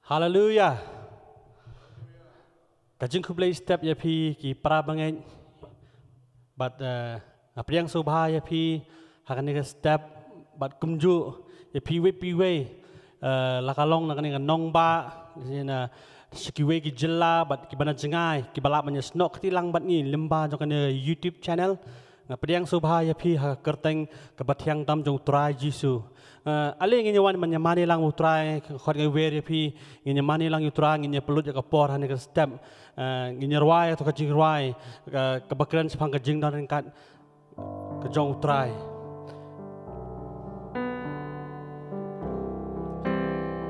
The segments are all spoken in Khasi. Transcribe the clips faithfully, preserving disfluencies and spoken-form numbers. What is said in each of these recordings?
Haleluya. Ka jingkhublei step ïa phi ki para bangeit. Bad, eh, nga pdiang sngewbha ïa phi ha kane ka step bad kumjuh ïa phi wei phi wei, eh, la ka long na kane ka nongbah, na sha kiwei ki jylla bad kiba na jngai kiba lah ban ïasnoh kti lang bad ngi lyngba jong kane YouTube channel. Nga pdiang sngewbha ïa phi ha ka kyrteng kaba thiang tam jong U Trai Jisu. Eh, ale ngin ïa wan ban ïa mane lang U Trai, khot ngi wer ïa phi, ngin ïa mane lang U Trai, ngin ïa pynlut ïa ka por ha kane ka step. Eh, ngin ïa rwai ïa ka jingrwai, eh, kaba kren shaphang ka jingdon ryngkat ka jong U Trai.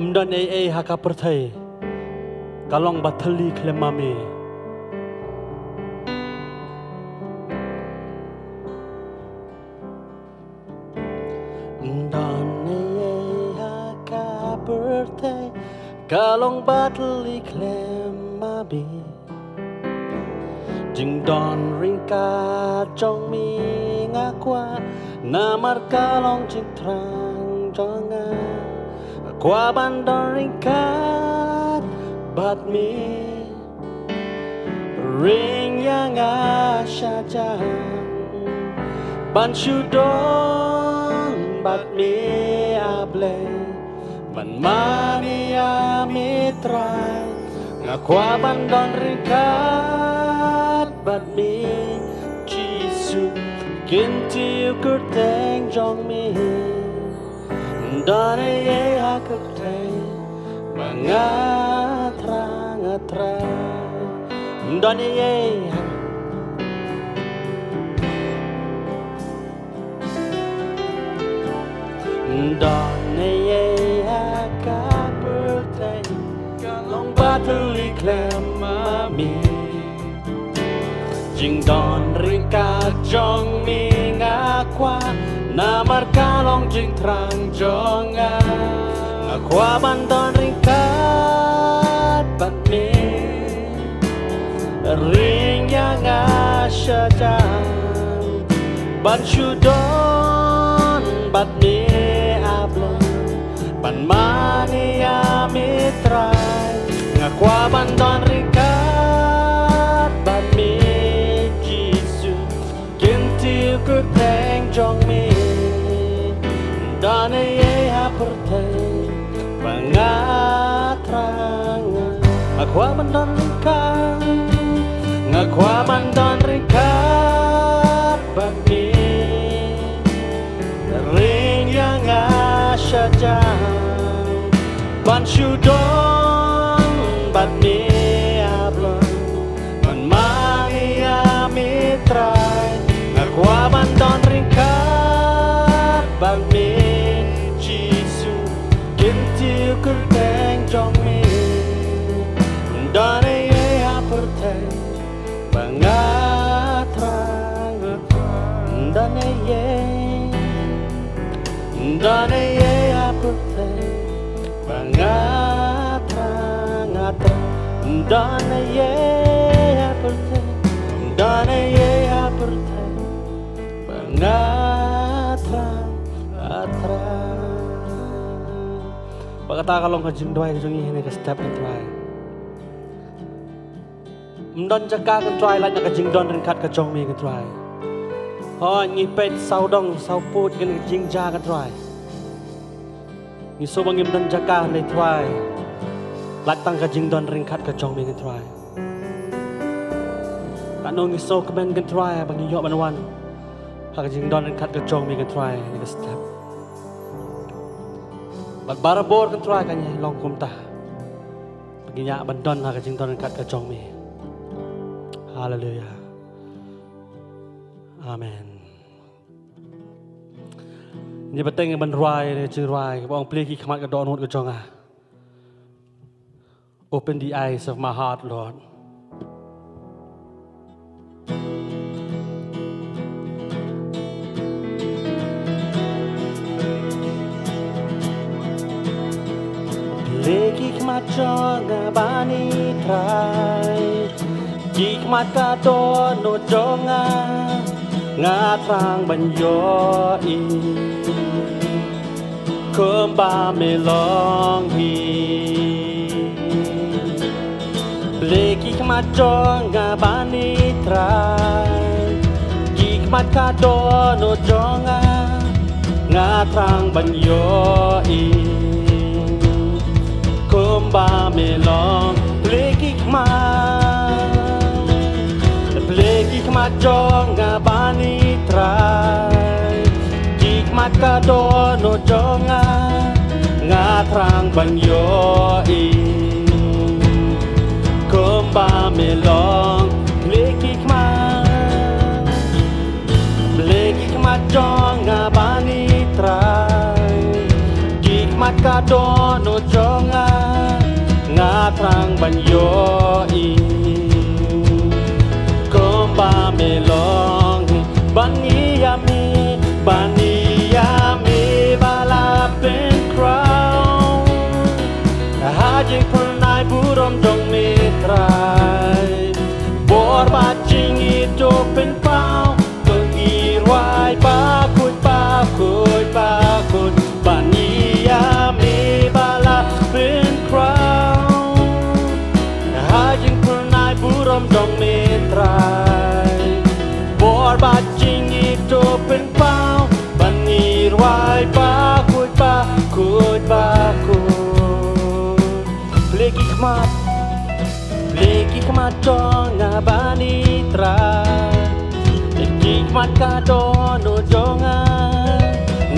Ym don ei ei ha ka pyrthei ka long ba thylli khlem ma me. Ym don ei ei ha ka pyrthei ka long ba thylli khlem ma me. Jingdon ryngkat jong me nga kwah, namar ka long jingthrang jong nga. Nga kwah ban don ryngkat bad me. Ring ïa nga sha jan ban shu don bad me, A Blei. Ban mane ïa me Trai, nga kwah ban don ryngkat bad me, Jisu, kynti u kyrteng jong me. Ym don ei ei ha kyrteng ba nga thrang, nga thrang. Ym don ei ei ha Ym don ei ei ha ka pyrthei ka long ba thylli khlem ma me. Jingdon ryngkat jong me nga kwah, namar ka long jingthrang jong nga. Nga kwah ban don ryngkat bad me. Ring ïa nga sha jan ban shu don bad me, A Blei. Ban mane ïa me Trai, nga kwah ban don ryngkat bad me, Jisu, kynti u kyrteng jong me. Ym don ei ei ha pyrthei ba nga thrang. Nga kwah ban don ryngkat, nga kwah ban don ryngkat bad me. Ring ïa nga sha jan ban shu don bad me, A Blei. Ban mane ïa me Trai, nga kwah ban don ryngkat bad me, Jisu, kynti u kyrteng jong me. Ym don ei ei ha pyrthei ba nga thrang, ym don ei ei. Ym don ei ei ha pyrthei ba nga thrang, nga thrang. Ym don ei ei ha pyrthei, ym don ei ei ha pyrthei ba nga thrang, nga thrang. Ba kata ka long ka jingduwai ka jong ngi ha kane ka step, Kynrad. Ym don jaka, Kynrad, lait na ka jingdon ryngkat ka jong me, Kynrad. Hooid, ngi peit sawdong sawpud kane ka jingjia, Kynrad. Ngi sngew ba ngim don jaka, Kynrad. Lait tang ka jingdon ryngkat ka jong me, Kynrad. Katno ngi sngewkmen, Kynrad, ba ngi ïoh ban wan ha ka jingdon ryngkat ka jong me, Kynrad, ha kane ka step. Bad barabor, Kynrad, kan ïa long kumta. Ba ngin ïa ban don ha ka jingdon ryngkat ka jong me. Haleluya. Amen. Ngi bteng ban rwai ïa ka jingrwai kaba ong, Plie ki khmat ka dohnud ka jong nga. Open the eyes of my heart, Lord. Plie ki khmat jong nga bad ngi, Trai, ki khmat ka dohnud jong nga, nga thrang ban ïohi kumba me long hi. Plie ki khmat jong nga bani Trai, ki khmat ka dohnud jong nga, nga thrang ban ïohi kumba me long. Plie ki khmat, plie ki khmat jong nga bani Trai, ki khmat ka dohnud jong nga, nga thrang ban ïohi kumba me long. Plie ki khmat, plie ki khmat jong nga bani Trai, ki khmat ka dohnud jong nga, nga thrang ban ïohi kumba me long. Bani ïa me, bani ïa me ba la pynkhraw ha jingphyrnai burom jong me Trai. Bor bad jingïeit to pynpaw, to ngi rwai bakhuid, bakhuid, bakhuid. Bani ïa me ba la pynkhraw ha jingphyrnai burom jong me Trai. Bor bad jingïeit to pynpaw, bani rwai bakhuid, bakhuid, bakhuid. Plie ki khmat, plie ki khmat jong nga bani Trai, plie ki khmat ka dohnud jong nga,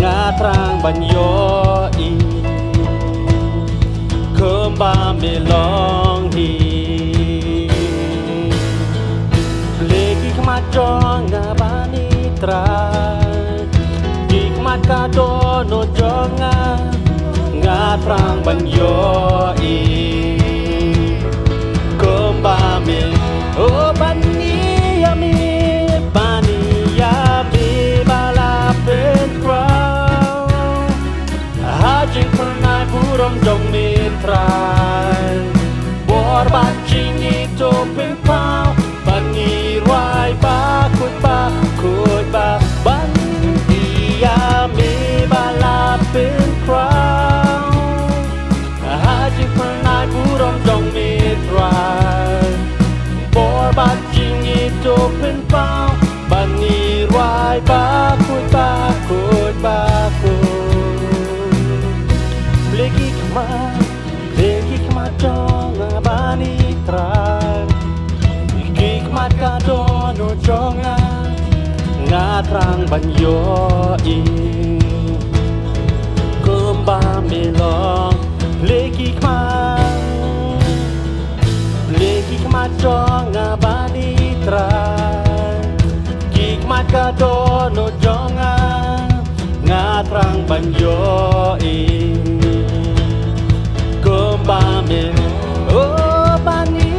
nga thrang ban ïohi kumba me long hi. Plie ki khmat jong nga bani Trai, ki khmat ka dohnud jong nga, nga thrang ban ïohi kumba me. Oh, bani ïa me, bani ïa me ba la pynkhraw ha jingphyrnai burom jong me Trai. Bor bad jingïeit to pynpaw, bani rwai bakhuid, bakhuid, ba, bani ïa me ba la pynkhraw ha jingphyrnai burom jong me Trai. Bor bad jingïeit to pynpaw, bani rwai bakhuid, bakhuid, bakhuid. Plie ki khmat, plie ki khmat jong nga bani Trai, ki khmat ka dohnud jong nga, nga thrang ban ïohi kumba me long. Plie ki khmat, plie ki khmat jong nga bani Trai, ki khmat ka dohnud jong nga, nga thrang ban ïohi kumba me. Oh, bani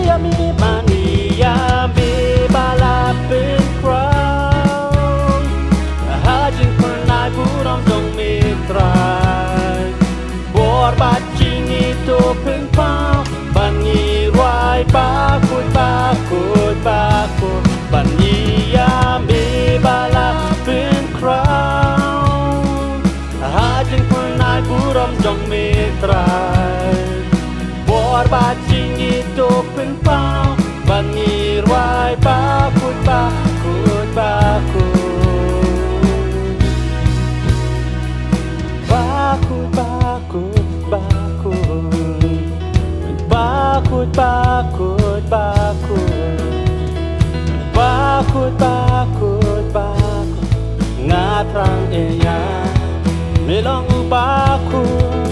ïa me, bani ïa me ba la pynkhraw ha jingphyrnai burom jong me Trai. Bor bad jingïeit to pynpaw, bani rwai bakhuid, bakhuid, bakhuid. Bani ïa me ba la pynkhraw ha jingphyrnai burom jong me Trai. Bor bad jingïeit to pynpaw, bani rwai bakhuid, bakhuid, bakhuid. Bakhuid, bakhuid, bakhuid. Bakhuid, bakhuid, bakhuid. Bakhuid, bakhuid, bakhuid. Nga thrang ïa me long u bakhuid.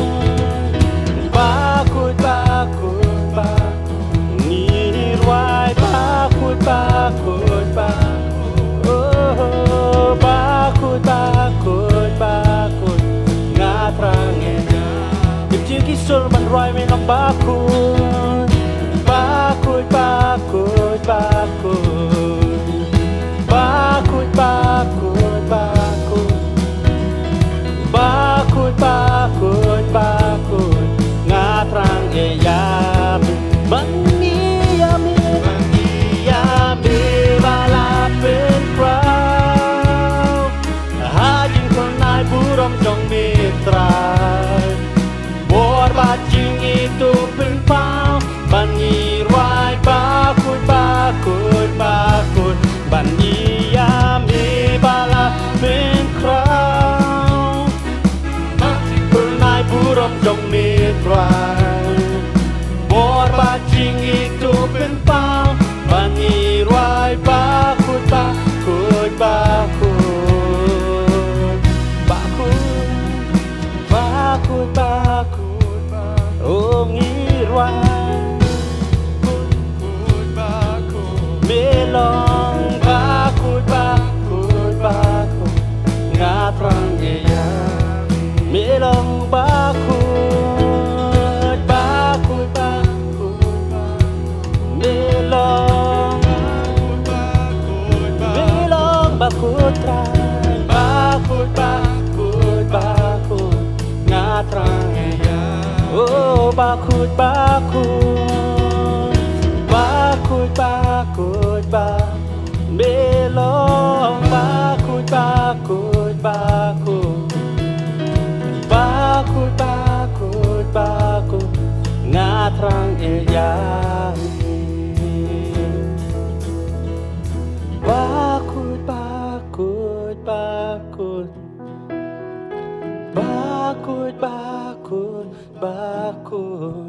Bakhuid, bakhuid, bakhuid. Ngi rwai bakhuid, bakhuid, bakhuid. Oh, bakhuid, bakhuid, bakhuid. Nga thrang ïa. Kyntu ki sur ban rwai me long bakhuid. Bakhuid, bakhuid, bakhuid. Bakhuid, bakhuid, bakhuid. Bakhuid, bakhuid, bakhuid. Nga thrang ïa me. Bani ïa me, bani ïa me ba la pynkhraw ha jingphyrnai burom jong me Trai. Bor bad jingïeit to pynpaw. Me long bakut, bakut, bakut, nga thrang ïa me long bakut, bakut, bakut, bakut. Me long, me long bakut Trai, bakut, bakut, bakut, nga thrang ïa. Oh, bakut, bakut, bakut, bakut, bakut. Me long bakut, bakut, bakut. Bakut, bakut, bakut, nga thrang ïa me. Bakut, bakut, bakut. Bakut, bakut, bakut.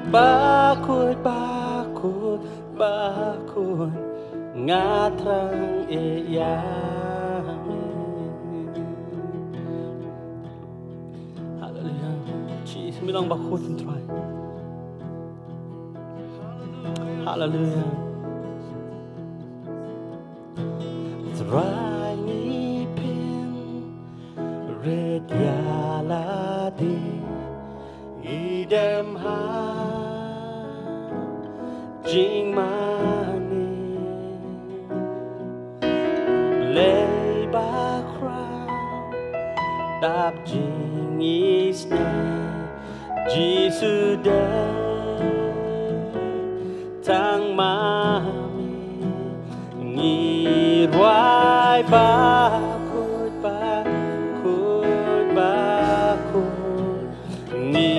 Bakut, bakut, bakut, nga thrang ïa me. Haleluya. Jisu, me long bakut Trai. Haleluya. Trai, ngi pynrit ïa lade, ngi dem ha jingmane. Blei bakhraw, dap jingisynei, Jisu dei tang ma me. Ngi rwai bakut, bakut, bakut. Ngi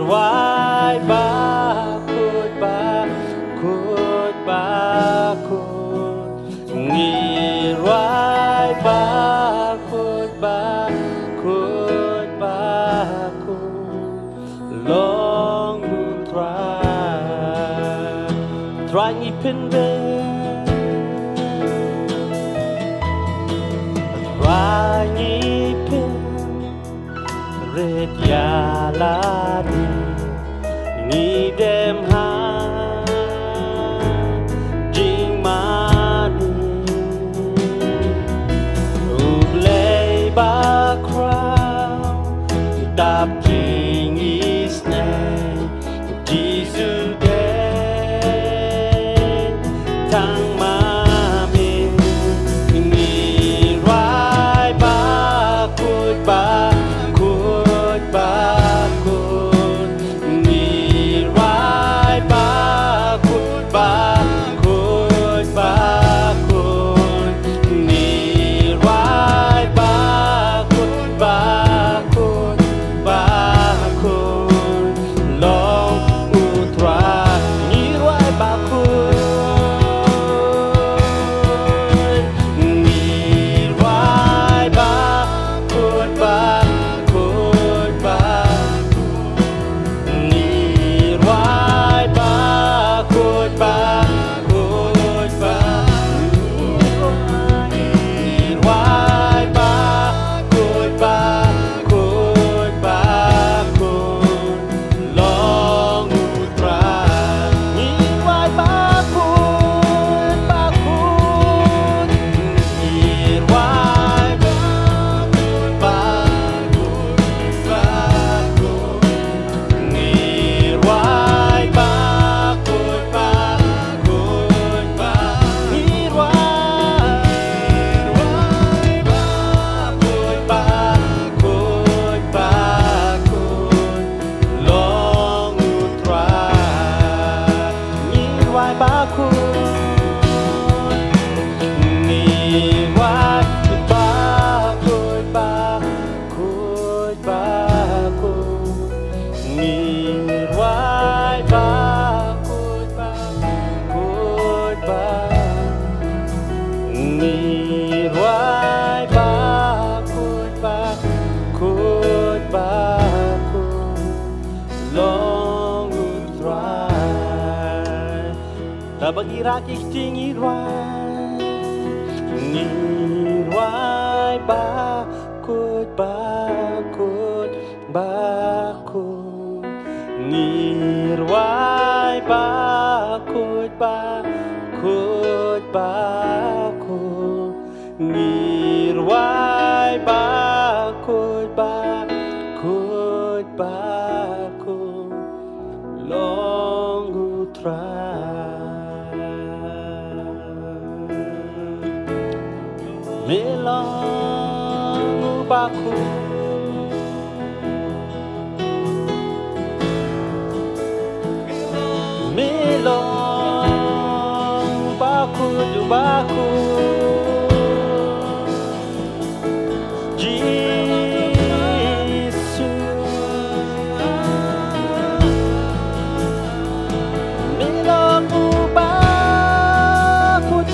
rwai bakut, bakut, bakut. Ngi rwai bakut, bakut, bakut. Long U Trai. Trai, ngi pynbeit. Trai, ngi pynbeit ïa lade, ngi dem ha jingmane. U Blei bakhraw, dap jingisynei, Jisu dei tang ma me. Ngi rwai bakut, bakut, bakut. Ngi rwai bakut, bakut, bakut. Ngi rwai bakut, bakut, bakut. Long U Trai. Ngi rwai bakut. Ngi rwai bakut, bakut, bakut. Ngi rwai bakut, bakut, bakut. Ngi rwai bakut, bakut, bakut. Long U Trai. Ngi rwai bakut, bakut. Ngi rwai bakut, bakut, bakut. Ngi rwai bakut, bakut, bakut. Ngi rwai, rwai bakut, bakut, bakut. Long U Trai. Ngi rwai bakut. Ngi rwai bakut, bakut, bakut. Ngi rwai bakut, bakut, bakut. Ngi rwai bakut, bakut, bakut. Long U Trai. Te ba ngi rah ki kti ngi rwai. Ngi rwai bakut, bakut, bakut. Ngi rwai bakut, bakut. Khuid bakhuid, ngi rwai bakhuid, bakhuid, bakhuid, long U Trai. Me long U Bakhuid. Me long U Bakhuid, U Bakhuid. Jisu. Me long U Bakhuid.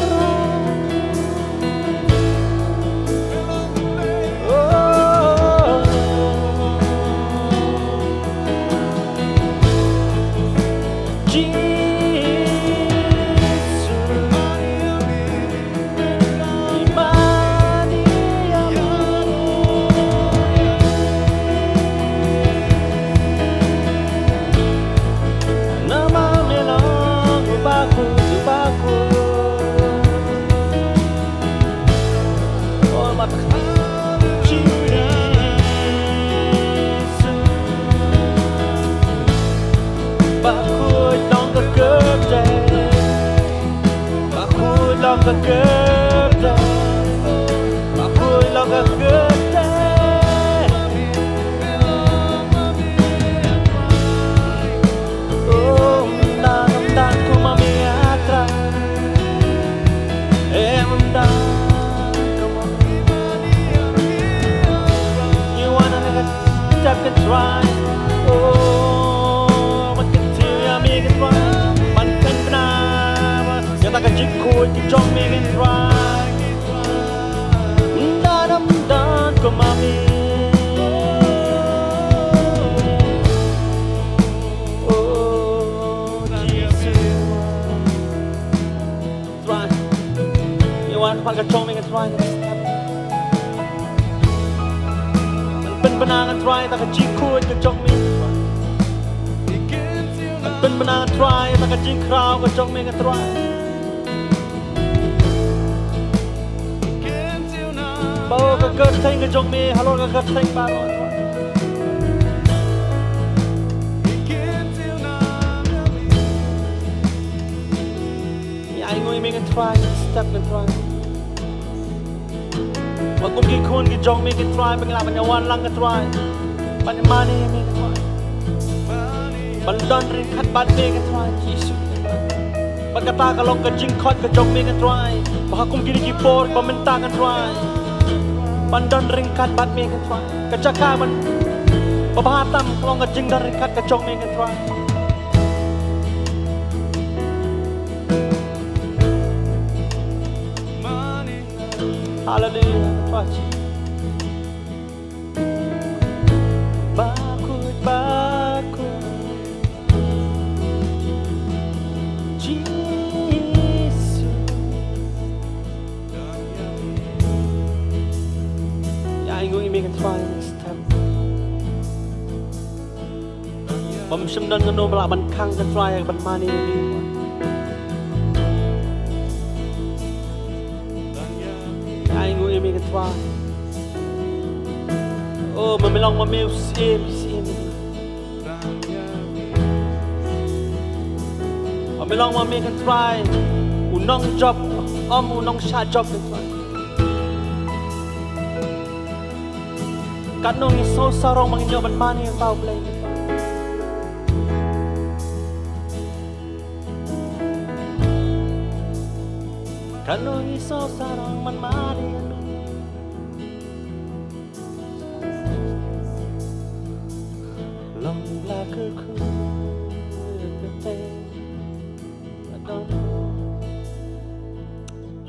Oh, Jisu. Bakhuid long ka kyrteng. Bakhuid long ka kyrteng. Bakhuid long ka kyrteng. Oh, ym don, ym don kum ma me, ah Trai. Em ym don kum ma me. Ngi wan ha kane ka step, ko Trai. Oh, ban kyntiew ïa me, ko Trai. Ban kynbna ïa ka jingkhuid ka jong me, ko Trai. Ym don, ym don kum ma me. Oh, Jisu. Trai. Ngi wan ha ka jong me, ko Trai. Pynbna, ko Trai, ïa ka jingkhuid ka jong me. Pynbna, ko Trai, ïa ka jingkhraw ka jong me, ko Trai. Ba ka kyrteng ka jong me halor ka kyrteng baroh. Ngi ainguh ïa me, ko Trai, step, ko Trai. Ba kum ki khun ki jong me, ko Trai, ba ngi lah ban ïa wan lang, ko Trai. Ban ïa mane ïa me, ko Trai. Ban don ryngkat bad me, ko Trai Jisu. Bad kata ka long ka jingkhot ka jong me, ko Trai. Ba ha kum kine ki por ba mynta, ko Trai, ban don ryngkat bad me, ko Trai. Ka jaka ban ba bha tam ka long ka jingdon ryngkat ka jong me, ko Trai. Haleluya, Trai. Bakhuid, bakhuid, Jisu. Ïa, ainguh ïa me, ko Trai, step. Bym shym don kano ba lah ban khang, ko Trai, ban mane ïa me. Ainguh ïa me, ko Trai. Oh, ma me long ma me u syiem, u syiem. Ma me long ma me, ko Trai, u nongjop, ym u nongshah jop, ko Trai. Katno ngi sngewsarong ba ngin ïoh ban mane ïa uta u Blei. Katno ngi sngewsarong ban mane ïa me. Long la ka khu ka te.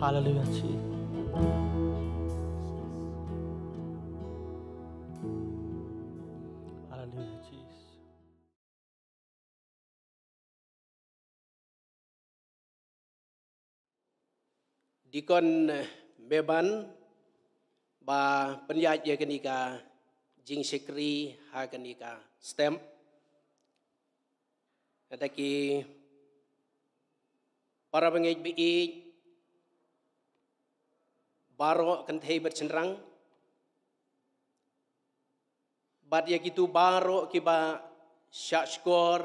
Haleluya, Jesus. Haleluya, Jesus. Deacon, eh, Beban, ba pynïaid ïa kane ka jingshakri ha kane ka step. Kata ki Para bangeit baieit baroh kynthei bad shynrang, bad ïa kito baroh kiba shah shkor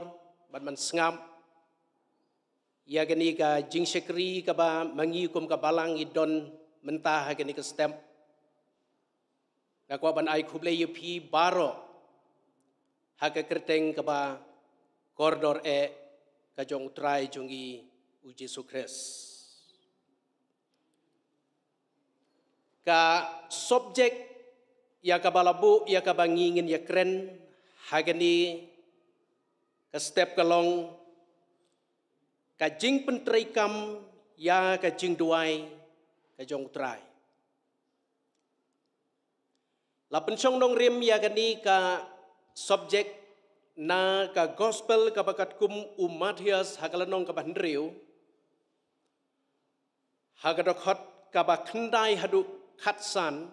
bad ban sngap ïa kane ka jingshakri kaba ma ngi kum ka balang ngi don mynta ha kane ka step. Nga kwah ban ai khublei ïa phi baroh ha ka kyrteng kaba kordor eh ka jong U Trai jong ngi U Jisu Khrist. Ka subject ïa kaba la buh ïa kaba ngi ngin ïakren ha kane ka step ka long ka jingpyntreikam ïa ka jingduwai ka jong U Trai. La pynshong nongrim ïa kane ka subject na ka gospel kaba katkum u Mathaios ha ka lynnong kaba hynriew, ha ka dkhot kaba khyndai haduh khatsan.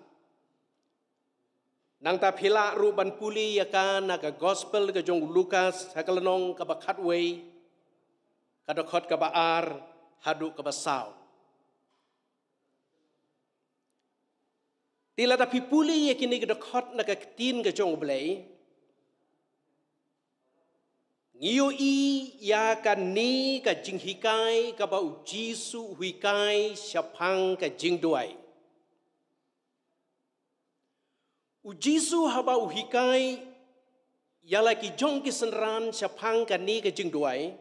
Nangta phi lah ruh ban pule ïa ka na ka gospel ka jong u Lukas ha ka lynnong kaba khatwei, ka dkhot kaba ar haduh kaba saw. Te lada phi pule ïa kine ki dkhot na ka ktien ka jong U Blei, ngi ïohi ïa kane ka jinghikai kaba U Jisu u hikai shaphang ka jingduwai. U Jisu haba u hikai ïa la ki jong ki synran shaphang kane ka jingduwai,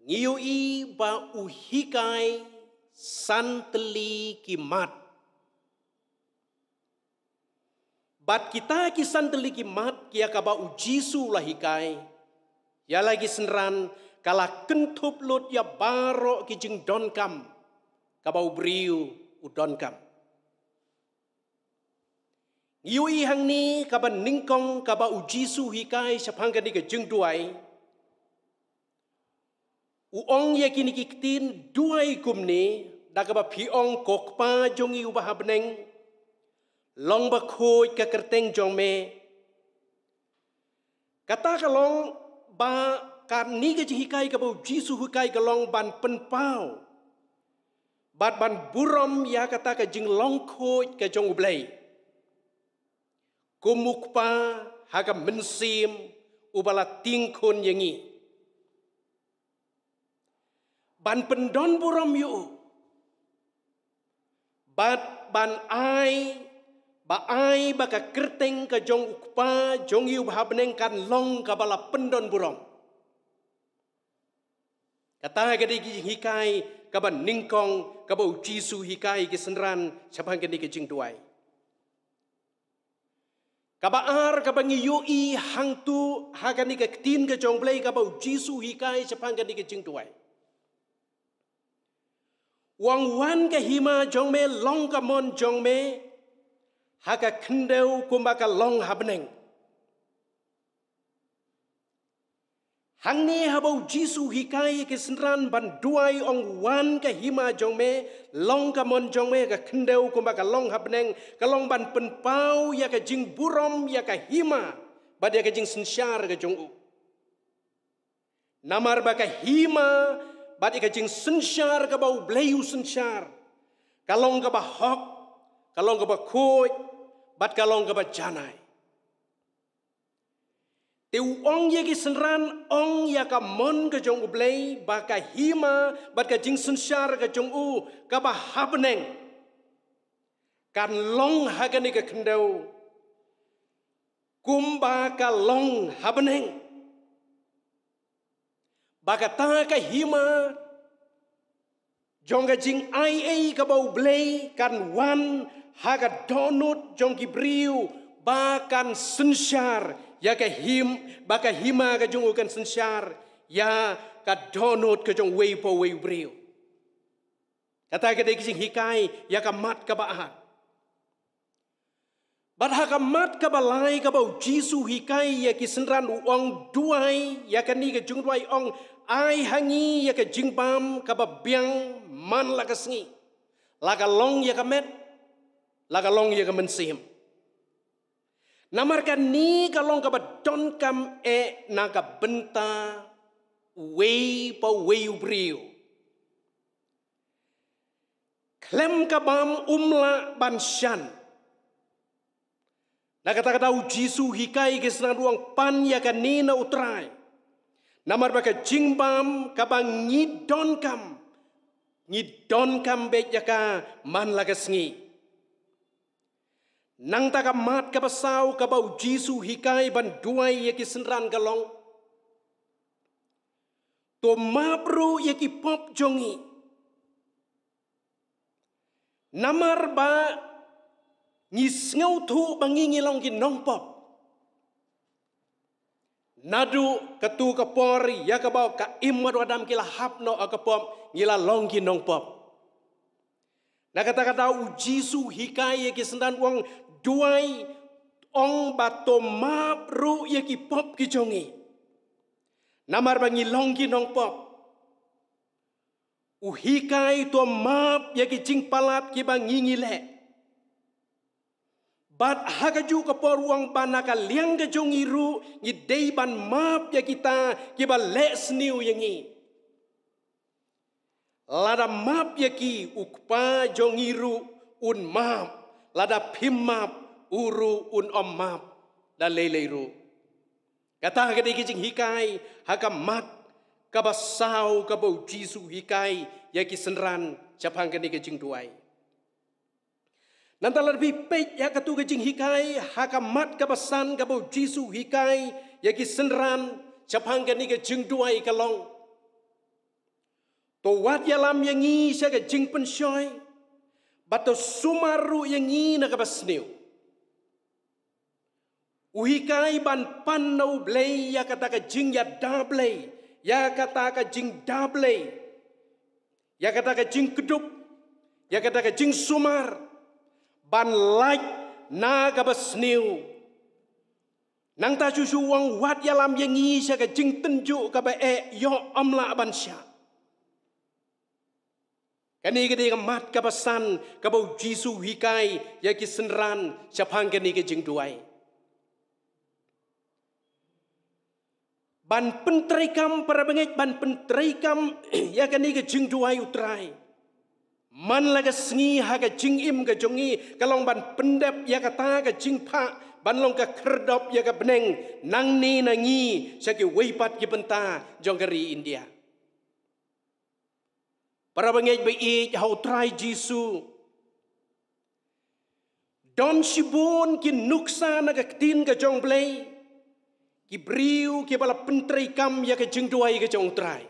ngi ïohi ba u hikai san tylli ki mat. Bad kita ki san tylli ki mat ïa kaba U Jisu u la hikai ïa la ki synran ka la kynthup lut ïa baroh ki jingdonkam kaba u briew u donkam. Ngi ïohi hangne kaba nyngkong kaba U Jisu u hikai shaphang kane ka jingduwai. U ong ïa kine ki ktien, duwai kumne, da kaba phi ong, Ko Kpa jong ngi uba ha bneng, long bakhuid ka kyrteng jong me. Kata ka long ba kane ka jinghikai kaba U Jisu u hikai ka long ban pynpaw bad ban burom ïa kata ka jinglong khuid ka jong U Blei kum U Kpa ha ka mynsiem uba la tieng khun ïa ngi. Ban pyndon burom ïa u. Bad ban ai, ba ai ba ka kyrteng ka jong U Kpa jong ngi uba ha bneng kan long kaba la pyndon burom. Kata ka dei ka jinghikai kaba nyngkong kaba U Jisu u hikai ïa ki synran shaphang kane ka jingduwai. Kaba ar kaba ngi ïohi hangtu ha kane ka ktien ka jong U Blei kaba U Jisu u hikai shaphang kane ka jingduwai. U ong, wan ka hima jong me, long ka mon jong me ha ka khyndew kumba ka long ha bneng. Hangne haba U Jisu u hikai ïa ki synran ban duwai, ong, wan ka hima jong me, long ka mon jong me ha ka khyndew kumba ka long ha bneng, ka long ban pynpaw ïa ka jingburom ïa ka hima bad ïa ka jingsynshar ka jong u. Namar ba ka hima bad ïa ka jingsynshar kaba U Blei u synshar ka long kaba hok, ka long kaba khuid bad ka long kaba janai. Te u ong ïa ki synran, ong, ïa ka mon ka jong U Blei, ba ka hima bad ka jingsynshar ka jong u kaba ha bneng kan long ha kane ka khyndew kumba ka long ha bneng. Ba kata ka hima jong ka jingai ei kaba U Blei kan wan ha ka dohnud jong ki briew, ba kan synshar ïa ka him, ba ka hima ka jong u kan synshar ïa ka dohnud ka jong uwei pa uwei u briew. Kata ka dei ka jinghikai ïa ka mat kaba ar. Bad ha ka mat kaba lai kaba U Jisu u hikai ïa ki synran, u ong, duwai ïa kane ka jingduwai, ong, ai ha ngi ïa ka jingbam kaba biang man la ka sngi, la ka long ïa ka met, la ka long ïa ka mynsiem. Namar kane ka long kaba donkam eh na ka bynta uwei pa uwei u briew. Khlem ka bam um lah ban shan. Na kata ka daw u Jisu u hikai ïa ki synran u ong, pan ïa kane na u Trai. Namar ba ka jingbam kaba ngi donkam, ngi donkam beit ïa ka man la ka sngi. Nangta ka mat kaba saw kaba u Jisu u hikai ban duwai ïa ki synran ka long, to map ruh ïa ki pop jong ngi. Namar ba ngi sngewthuh ba ngi ngi long ki nongpop. Naduh katto ka por ïa kaba ka Im bad u Adam ki la hap noh ha ka pop, ngi la long ki nongpop. Na kata ka daw u Jisu u hikai ïa ki synran u ong, duwai, ong ba to map ruh ïa ki pop ki jong ngi. Namar ba ngi long ki nongpop. U hikai to map ïa ki jingpalat kiba ngi ngi leh. Bad ha kajuh ka por u ong ba na ka liang ka jong ngi ruh ngi dei ban map ïa kita kiba leh sniew ïa ngi. Lada map ïa ki, u Kpa jong ngi ruh un map. Lada phim map, u ruh un ym map da lei lei ruh. Kata ka dei ka jinghikai ha ka mat kaba saw kaba u Jisu u hikai ïa ki synran shaphang kane ka jingduwai. Nangta lada phi peit ïa katto ka jinghikai ha ka mat kaba san kaba u Jisu u hikai ïa ki synran shaphang kane ka jingduwai ka long, to wat ïalam ïa ngi sha ka jingpynshoi, bad to sumar ruh ïa ngi na kaba sniew. U hikai ban pan na U Blei ïa kata ka jingïada Blei, ïa kata ka jingda Blei, ïa kata ka jingkdup, ïa kata ka jingsumar, ban lait na kaba sniew. Nangta shuh shuh u ong wat ïalam ïa ngi sha ka jingtynjuh kaba eh, ïoh ym lah ban shah. Kane ka dei ka mat kaba san kaba u Jisu u hikai ïa ki synran shaphang kane ka jingduwai. Ban pyntreikam, para bangeit, ban pyntreikam ïa kane ka jingduwai U Trai man la ka sngi ha ka jingim ka jong ngi ka long ban pyndep ïa kata ka jingphah ban long ka khyrdop ïa ka bneng nangne na ngi sha kiwei pat ki bynta jong ka ri India. Para bangeit ba ïeit ha U Trai Jisu, don shibun ki nuksa na ka ktien ka jong U Blei, ki briew kiba la pyntreikam ïa ka jingduwai ka jong U Trai.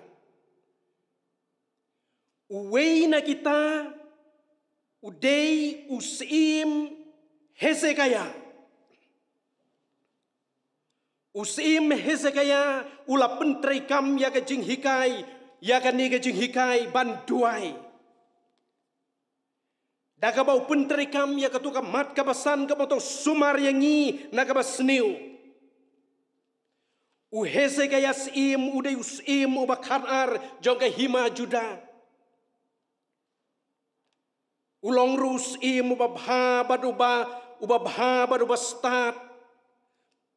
Uwei na kita u dei u Syiem Hesekiah. U Syiem Hesekiah u la pyntreikam ïa ka jinghikai, ïa kane ka jinghikai ban duwai. Da kaba u pyntreikam ïa katto ka mat kaba san kaba to sumar ïa ngi na kaba sniew. U Hesekiah Syiem u dei u syiem uba khatar jong ka hima Judah. U long ruh u syiem uba bha bad uba, uba bha bad uba stad.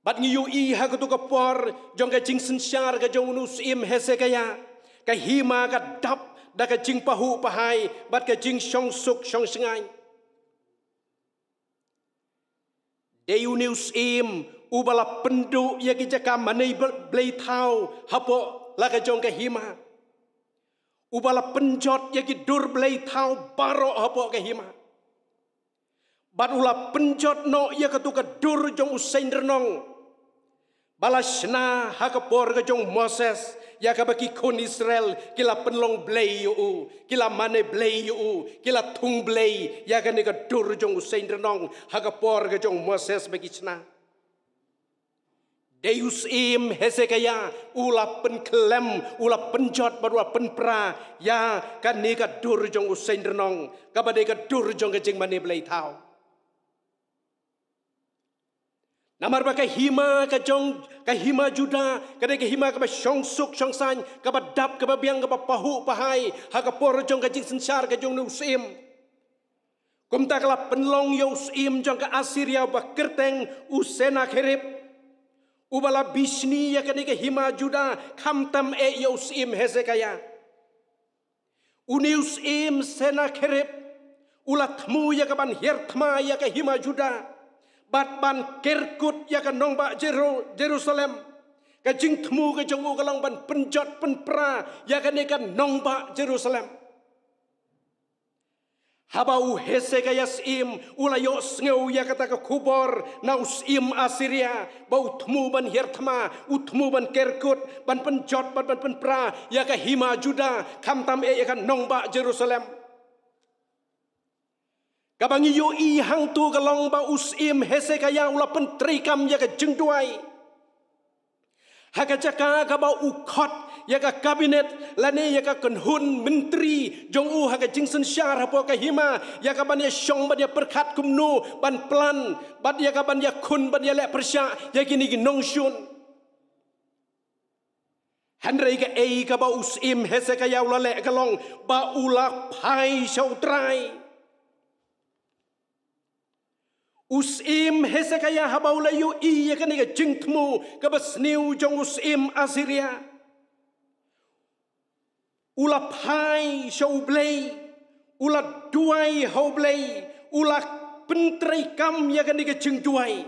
Bad ngi ïohi ha katto ka por jong ka jingsynshar ka jong une u Syiem Hesekiah, ka hima ka dap da ka jingpahuh pahai bad ka jingshongsuk shongshngaiñ. Dei une u syiem uba la pynduh ïa ki jaka mane bl-, blei thaw hapoh la ka jong ka hima. Uba la pynjot ïa ki dur blei thaw baroh hapoh ka hima. Bad u la pynjot noh ïa katto ka dur jong u seiñ rnong ba la shna ha ka por ka jong u Moses, ïa kaba ki khun Israel ki la pynlong blei ïa u, ki la mane blei ïa u, ki la thung blei ïa kane ka dur jong u seiñ rnong ha ka por ka jong u Moses ba ki shna. Dei u Syiem Hesekiah u la pynkhlem, u la pynjot bad u la pynpra ïa kane ka dur jong u seiñ rnong kaba dei ka dur jong ka jingmane blei thaw. Namar ba ka hima ka jong, ka hima Judah ka dei ka hima kaba shongsuk shongsaiñ, kaba dap, kaba biang, kaba pahuh pahai ha ka por jong ka jingsynshar ka jong une u syiem. Kumta ka la pynlong ïa u syiem jong ka Assyria uba kyrteng u Sennakherib, uba la bishni ïa kane ka hima Juda, khamtam eh ïa u syiem Hesekiah. Une u syiem Sennakherib u la thmu ïa ka ban hiar thma ïa ka hima Juda bad ban ker kut ïa ka nongbah Jeru-, Jerusalem. Ka jingthmu ka jong u ka long ban pynjot pynpra ïa kane ka nongbah Jerusalem. Haba u Hesekiah syiem u la ïohsngew ïa kata ka khubor na u syiem Assyria ba u thmu ban hiar thma, u thmu ban ker kut, ban pynjot bad ban pynpra ïa ka hima Juda, khamtam eh ïa ka nongbah Jerusalem. Kaba ngi ïohi hangto ka long ba u syiem Hesekiah u la pyntreikam ïa ka jingduwai. Ha ka jaka kaba u khot ïa ka kabinet lane ïa ka kynhun myntri jong u ha ka jingsynshar hapoh ka hima, ïa ka ban ïa shong ban ïa pyrkhat kumno ban plan bad ïa ka ban ïa khun ban ïa leh pyrshah ïa kine ki nongshun. Hynrei kaei kaba u syiem Hesekiah u la leh ka long ba u la phai sha U Trai. U syiem Hesekiah haba u la ïohi ïa kane ka jingthmu kaba sniew jong u syiem Assyria, u la phai sha U Blei, u la duwai ha U Blei, u la pyntreikam ïa kane ka jingduwai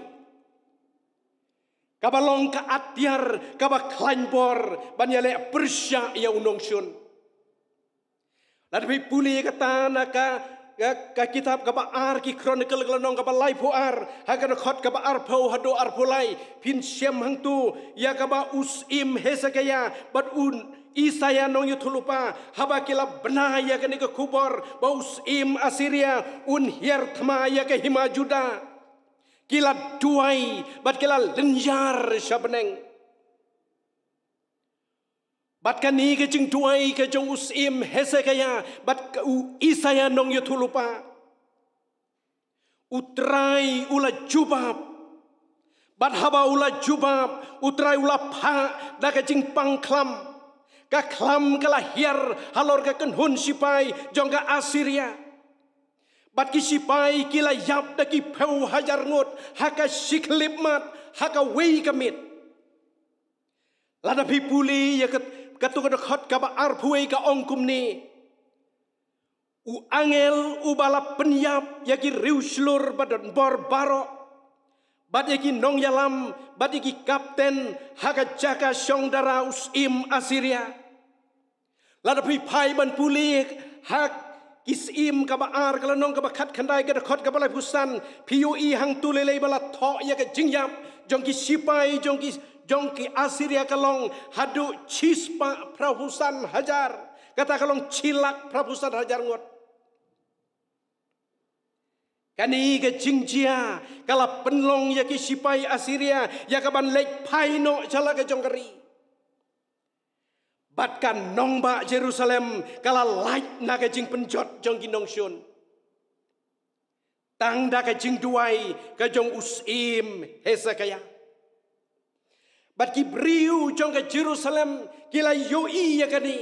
kaba long ka atiar kaba khlaiñ bor ban ïa leh pyrshah ïa u nongshun. Lada phi pule kata na ka, ka, ka kitab kaba ar Ki Chronicle ka lynnong kaba laiphew ar, ha ka dkhot kaba arphew haduh arphew lai, phin shem hangto ïa kaba u syiem Hesekiah bad u Isaiah nongïathuhlypa, haba ki la bna ïa kane ka khubor ba u syiem Assyria un hiar thma ïa ka hima Juda, ki la duwai bad ki la lynñiar sha bneng. Bad kane ka jingduwai ka jong u syiem Hesekiah bad ka u Isaiah nongïathuhlypa, U Trai u la jubab. Bad haba u la jubab, U Trai u la phah da ka jingpang khlam. Ka khlam ka la hiar halor ka kynhun sipai jong ka Assyria. Bad ki sipai ki la ïap da ki phew hajar ngut ha ka shi khyllipmat, ha kawei ka miet. Lada phi pule ïa ka, kato ka dkhot kaba arphew wei ka ong kumne: U angel uba la pynïap ïa ki riewshlur ba donbor baroh, bad ïa ki nongïalam, bad ïa ki kapten ha ka jaka shong dara u syiem Assyria. Lada phi phai ban pule ha Ki Syiem kaba ar ka lynnong kaba khatkhyndai ka dkhot kaba laiphew san, phi ïohi hangto lei lei ba la thoh ïa ka jingïap jong ki sipai jong ki, jong ki Assyria ka long haduh shispah phraphew san hajar. Kata ka long shi lak phraphew san hajar ngut. Kane ka jingjia ka la pynlong ïa ki sipai Assyria ïa ka ban leit phai noh sha la ka jong ka ri. Bad ka nongbah Jerusalem ka la lait na ka jingpynjot jong ki nongshun, tang da ka jingduwai ka jong u syiem Hesekiah. Bad ki briew jong ka Jerusalem ki la ïohi ïa kane.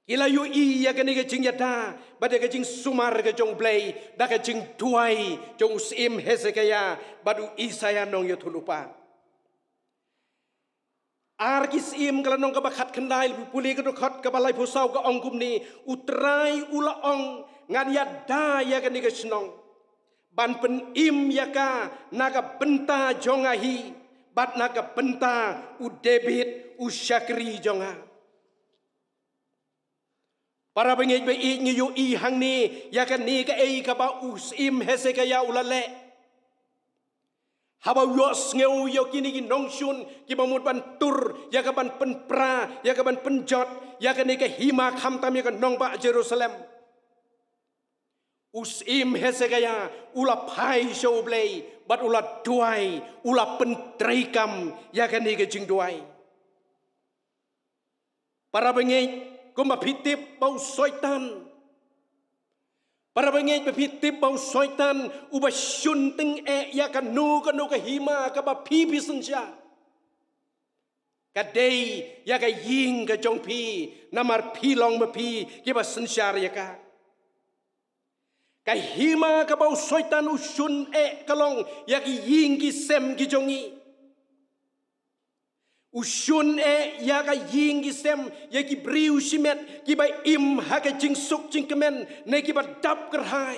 Ki la ïohi ïa kane ka jingïada bad ïa ka jingsumar ka jong u Blei da ka jingduwai jong u syiem Hesekiah bad u Isaiah nongïathuhlypa. Ar Ki Syiem ka lynnong kaba khatkhyndai, lada phi pule ka dkhot kaba laiphew saw ka ong kumne: U Trai u la ong, ngan ïada ïa kane ka shnong ban pynim ïa ka na ka bynta jong nga hi bad na ka bynta u David u shakri jong nga. Para bangeit ba ïeit, ngi ïohi hangne ïa kane kaei kaba u syiem Hesekiah u la leh. Haba u ïohsngew ïa kine ki nongshun kiba mut ban tur ïa ka ban pynpra, ïa ka ban pynjot ïa kane ka hima khamtam ïa ka nongbah Jerusalem, u syiem Hesekiah u la phai sha u Blei bad u la duwai, u la pyntreikam ïa kane ka jingduwai. Para bangeit, kumba phi tip ba u Soitan, para bangeit, ba phi tip ba u Soitan uba shun tyngeh ïa kano kano ka hima kaba phi phi synshar, ka dei ïa ka ïing ka jong phi, namar phi long ma phi kiba synshar ïa ka. Ka hima kaba u Soitan u shun eh ka long ïa ki ïing ki sem ki jong ngi. U shun eh ïa ka ïing ki sem, ïa ki briew shimet, kiba im ha ka jingsuk jingkmen, ne kiba dap kyrhai.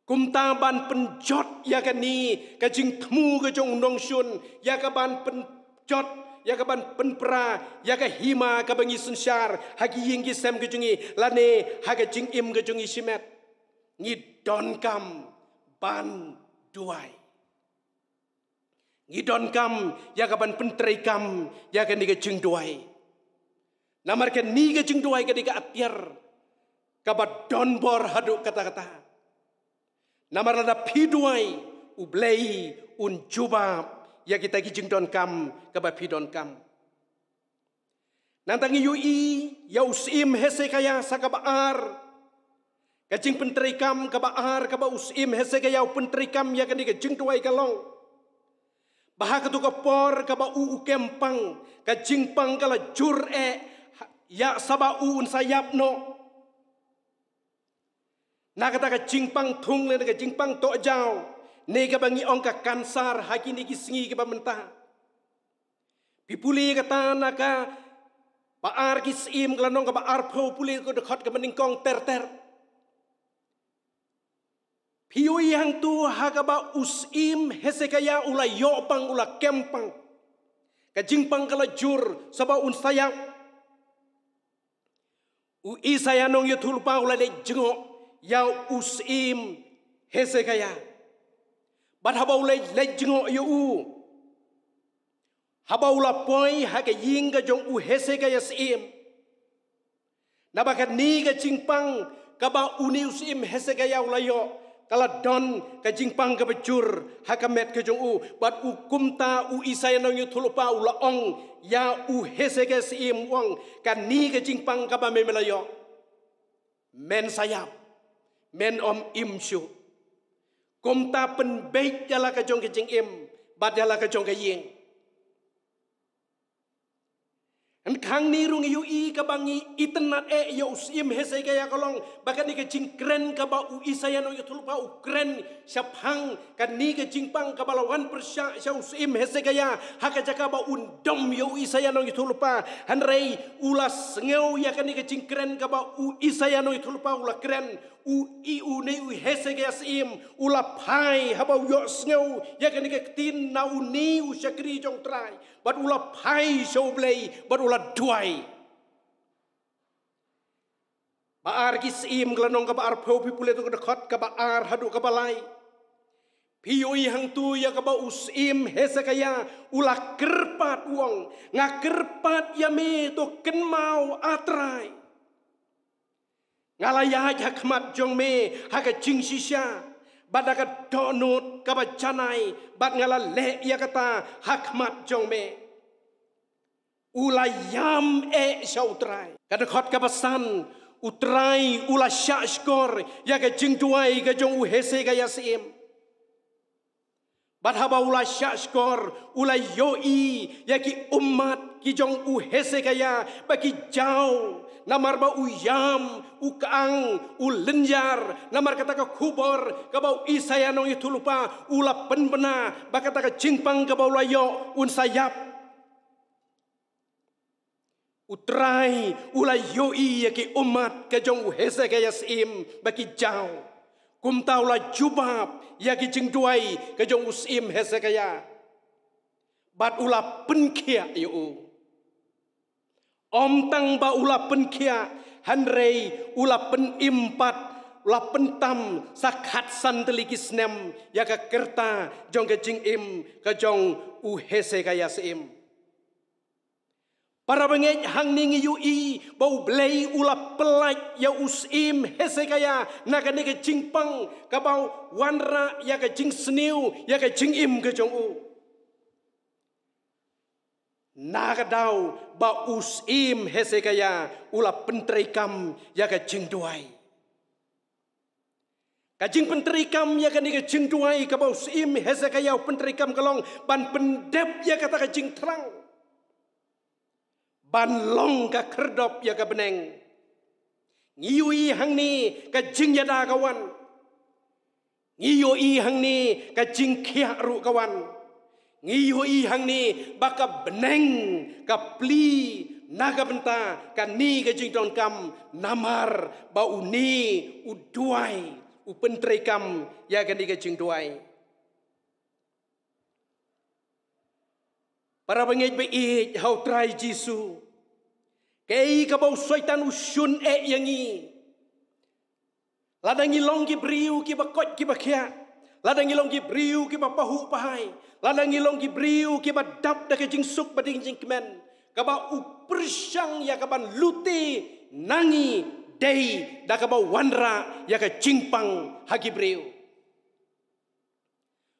Kumta ban pynjot ïa kane ka jingthmu ka jong u nongshun, ïa ka ban pynjot, ïa ka ban pynpra ïa ka hima kaba ngi synshar ha ki ïing ki sem ka jong ngi, lane ha ka jingim ka jong ngi shimet, ngi donkam ban duwai. Ngi donkam ïa ka ban pyntreikam ïa kane ka jingduwai. Namar kane ka jingduwai ka dei ka atiar kaba donbor haduh katta katta. Namar lada phi duwai, U Blei un jubab ïa kita ki jingdonkam kaba phi donkam. Nangta ngi ïohi ïa u syiem Hesekiah sa kaba ar. Ka jingpyntreikam kaba ar kaba u syiem Hesekiah u pyntreikam ïa kane ka jingduwai ka long ba ha kato ka por kaba u u kem pang, ka jingpang ka la jur eh, ïa saba u un sa ïap noh. Na kata ka jingpang thung lane ka jingpang tohjaw, ne kaba ngi ong ka kansar ha kine ki sngi kiba mynta. Phi pule kata na ka Ba Ar Ki Syiem ka lynnong kaba arphew, pule ka dkhot kaba nyngkong ter ter. Phi ïohi hangto ha kaba u syiem Hesekiah u la ïoh pang, u la kem pang. Ka jingpang ka la jur saba un sa ïap. U Isaïah Nongïathuhlypa u la leit jngoh ïa u syiem Hesekiah. Bad haba u leit, leit jngoh ïa u, haba u la poi ha ka ïing ka jong u Hesekiah syiem, naba kane ka jingpang kaba une u syiem Hesekiah u la ïoh, ka la don ka jingpang kaba jur ha ka met ka jong u. Bad u, kumta u Isaïah Nongïathuhlypa u la ong ïa u Hesekiah syiem, u ong, kane ka jingpang kaba me me la ïoh, men sa ïap, men ym im shuh. Kumta pynbeit ïa la ka jong ka jingim bad ïa la ka jong ka ïing. Hangne ruh ngi ïohi kaba ngi itynnad eh ïa u syiem Hesekiah ka long ba kane ka jingkren kaba u Isaïah Nongïathuhlypa u kren shaphang kane ka jingpang kaba la wan pyrshah sha u syiem Hesekiah ha ka jaka ba un dom ïa u Isaïah Nongïathuhlypa. Hynrei u la sngew ïa kane ka jingkren kaba u Isaïah Nongïathuhlypa u la kren, u i, une u Hesekiah syiem u la phai haba u ïohsngew ïa kane ka ktien na une u shakri jong U Trai. Bad u la phai sha U Blei bad u la duwai. Ba Ar Ki Syiem ka lynnong kaba arphew, phi pule to ka dkhot kaba ar haduh kaba lai. Phi ïohi hangto ïa kaba u syiem Hesekiah u la kyrpad, u ong, nga kyrpad ïa me, to kynmaw, A Trai. Nga la ïaid ha khmat jong me ha ka jingshisha bad ha ka dohnud kaba janai, bad nga la leh ïa kata ha khmat jong me. U la ïam eh sha U Trai. Ka dkhot kaba san, U Trai u la shahshkor ïa ka jingduwai ka jong u Hesekiah syiem. Bad haba u la shahshkor, u la ïohi ïa ki ummat ki jong u Hesekiah ba ki jaw, namar ba u ïam, u kyang, u lynñiar namar kata ka khubor kaba u Isaïah Nongïathuhlypa u la pynbna, ba kata ka jingpang kaba u la ïoh, un sa ïap. U Trai u la ïohi ïa ki ummat ka jong u Hesekiah syiem ba ki jaw. Kumta u la jubab ïa ki jingduwai ka jong u syiem Hesekiah. Bad u la pynkhiah ïa u. Ym tang ba u la pynkhiah, hynrei u la pynim pat, u la pyntam sa khatsan tylli ki snem ïa ka rta jong ka jingim ka jong u Hesekiah syiem. Para bangeit, hangne ngi ïohi ba U Blei u la pyllait ïa u syiem Hesekiah na kane ka jingpang kaba wanrah ïa ka jingsniew ïa ka jingim ka jong u. Na ka daw ba u syiem Hesekiah u la pyntreikam ïa ka jingduwai. Ka jingpyntreikam ïa kane ka jingduwai kaba u syiem Hesekiah u pyntreikam ka long ban pyndep ïa kata ka jingthrang ban long ka khyrdop ïa ka bneng. Ngi ïohi hangne ka jingïada ka wan. Ngi ïohi hangne ka jingkhiah ruh ka wan. Ngi ïohi hangne ba ka bneng ka plie na ka bynta kane ka jingdonkam, namar ba une u duwai, u pyntreikam ïa kane ka jingduwai. Para bangeit ba ïeit ha u Trai Jisu, kaei kaba u Soitan u shun eh ïa ngi? Lada ngi long ki briew kiba koit kiba khiah, lada ngi long ki briew kiba pahuh pahai, lada ngi long ki briew kiba dap da ka jingsuk bad ka jingkmen, kaba u pyrshang ïa kaban lute na ngi dei da kaba wanrah ïa ka jingpang ha ki briew.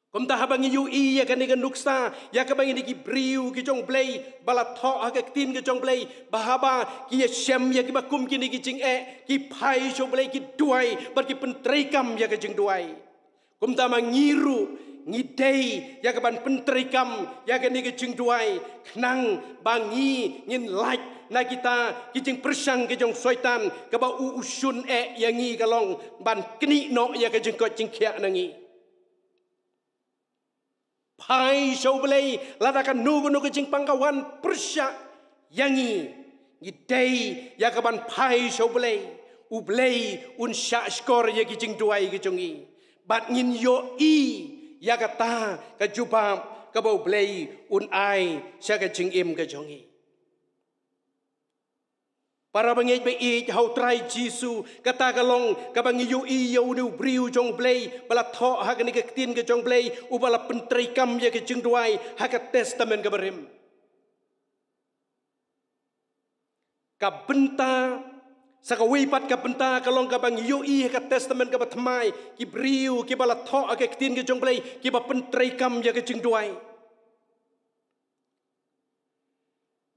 Kumta haba ngi ïohi ïa kane ka nuksa, ïa kaba ngi dei ki briew ki jong U Blei ba la thoh ha ka ktien ka jong U Blei, ba haba ki ïashem ïa kiba kum kine ki jingeh, ki phai sha U Blei, ki duwai bad ki pyntreikam ïa ka jingduwai. Kumta ma ngi ruh ngi dei ïa kaban pyntreikam ïa kane ka jingduwai, khnang ba ngi ngin lait na kita ki jingpyrshang ki jong Soitan, kaba u u shun eh ïa ngi ka long ban knieh noh ïa ka jingkoit jingkhiah na ngi. Phai sha U Blei, lada kano kano ka jingpang ka wan pyrshah ïa ngi, ngi dei ïa kaban phai sha U Blei. U Blei un shahshkor ïa ki jingduwai ki jong ngi, bad ngin ïohi ïa kata ka jubab kaba U Blei un ai sha ka jingim ka jong ngi. Para bangeit ba ïeit ha u Trai Jisu, kata ka long kaba ngi ïohi ïa une u briew jong U Blei ba la thoh ha kane ka ktien ka jong U Blei, uba la pyntreikam ïa ka jingduwai ha ka Testament kaba rim. Ka bynta, sa kawei pat ka bynta ka long kaba ngi ïohi ha ka Testament kaba thymmai, ki briew kiba la thoh ha ka ktien ka jong U Blei kiba pyntreikam ïa ka jingduwai.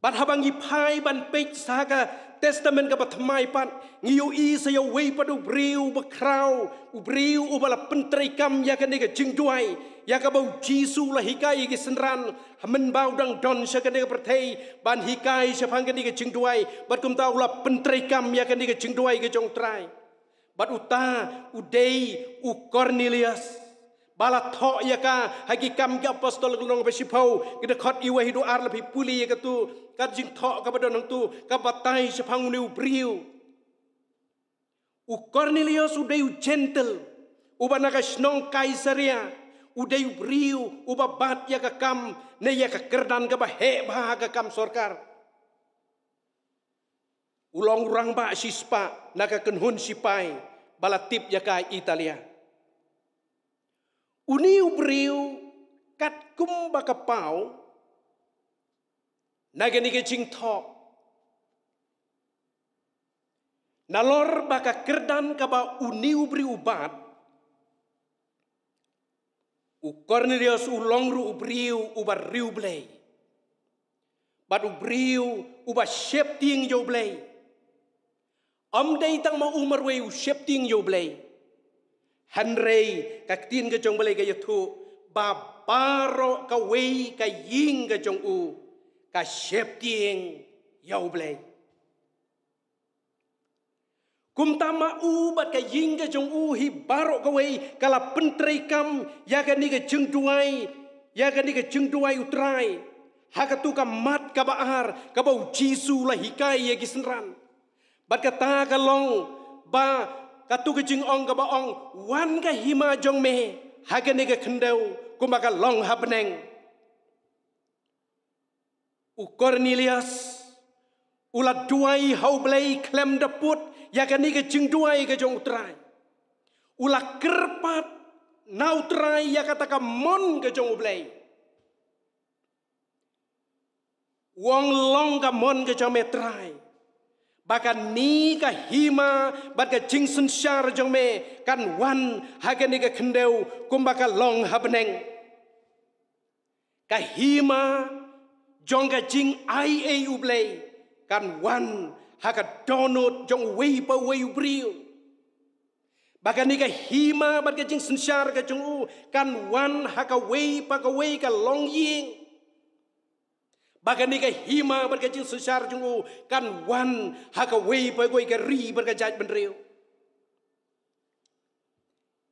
Bad haba ngi phai ban peit sa ha ka Testament kaba thymmai pat, ngi ïohi sa ïa uwei pat u briew uba khraw, u briew uba la pyntreikam ïa kane ka jingduwai, ïa kaba u Jisu u la hikai ïa ki synran mynba u dang don sha kane ka pyrthei, ban hikai shaphang kane ka jingduwai, bad kumta u la pyntreikam ïa kane ka jingduwai ka jong U Trai. Bad uta u dei u Kornelius, ba la thoh ïa ka ha Ki Kam ki Apostol ka lynnong ba shiphew, ka dkhot wei haduh ar, lada phi pule ïa katu ka jingthoh kaba don hangtu, ka batai shaphang une u briew. U Kornelius u dei u Jentil, uba na ka shnong Kaisaria, u dei u briew uba bat ïa ka kam ne ïa ka kyrdan kaba heh bha ha ka kam sorkar. U long u rangbah shispah na ka kynhun sipai ba la tip ïa ka Italia. Une u briew, katkum ba ka paw na kane ka jingthoh, nalor ba ka kyrdan kaba une u briew u bat, u Kornelius u long ruh u briew uba riewblei, bad u briew uba sheptieng ïa U Blei. Ym dei tang ma u marwei u sheptieng ïa U Blei, hynrei ka ktien ka jong U Blei ka ïathuh ba baroh kawei ka ïing ka jong u ka sheptieng ïa U Blei. Kumta ma u bad ka ïing ka jong u hi baroh kawei ka la pyntreikam ïa kane ka jingduwai, ïa kane ka jingduwai U Trai, ha katu ka mat kaba ar kaba u Jisu u la hikai ïa ki synran. Bad kata ka long ba katu ka jingong kaba ong, "Wan ka hima jong me ha kane ka khyndew kumba ka long ha bneng." U Kornelius u la duwai ha U Blei khlem da put ïa kane ka jingduwai ka jong U Trai. U la kyrpad na U Trai ïa kata ka mon ka jong U Blei. U ong, "Long ka mon ka jong me, Trai, ba kane ka hima bad ka jingsynshar jong me kan wan ha kane ka khyndew kumba ka long ha bneng. Ka hima jong ka jingaiei U Blei kan wan ha ka dohnud jong uwei pa uwei u briew. Ba kane ka hima bad ka jingsynshar ka jong u kan wan ha kawei pa kawei ka longïing. Ba kane ka hima bad ka jingsynshar jong u kan wan ha kawei pa kawei ka ri bad ka jaitbynriew."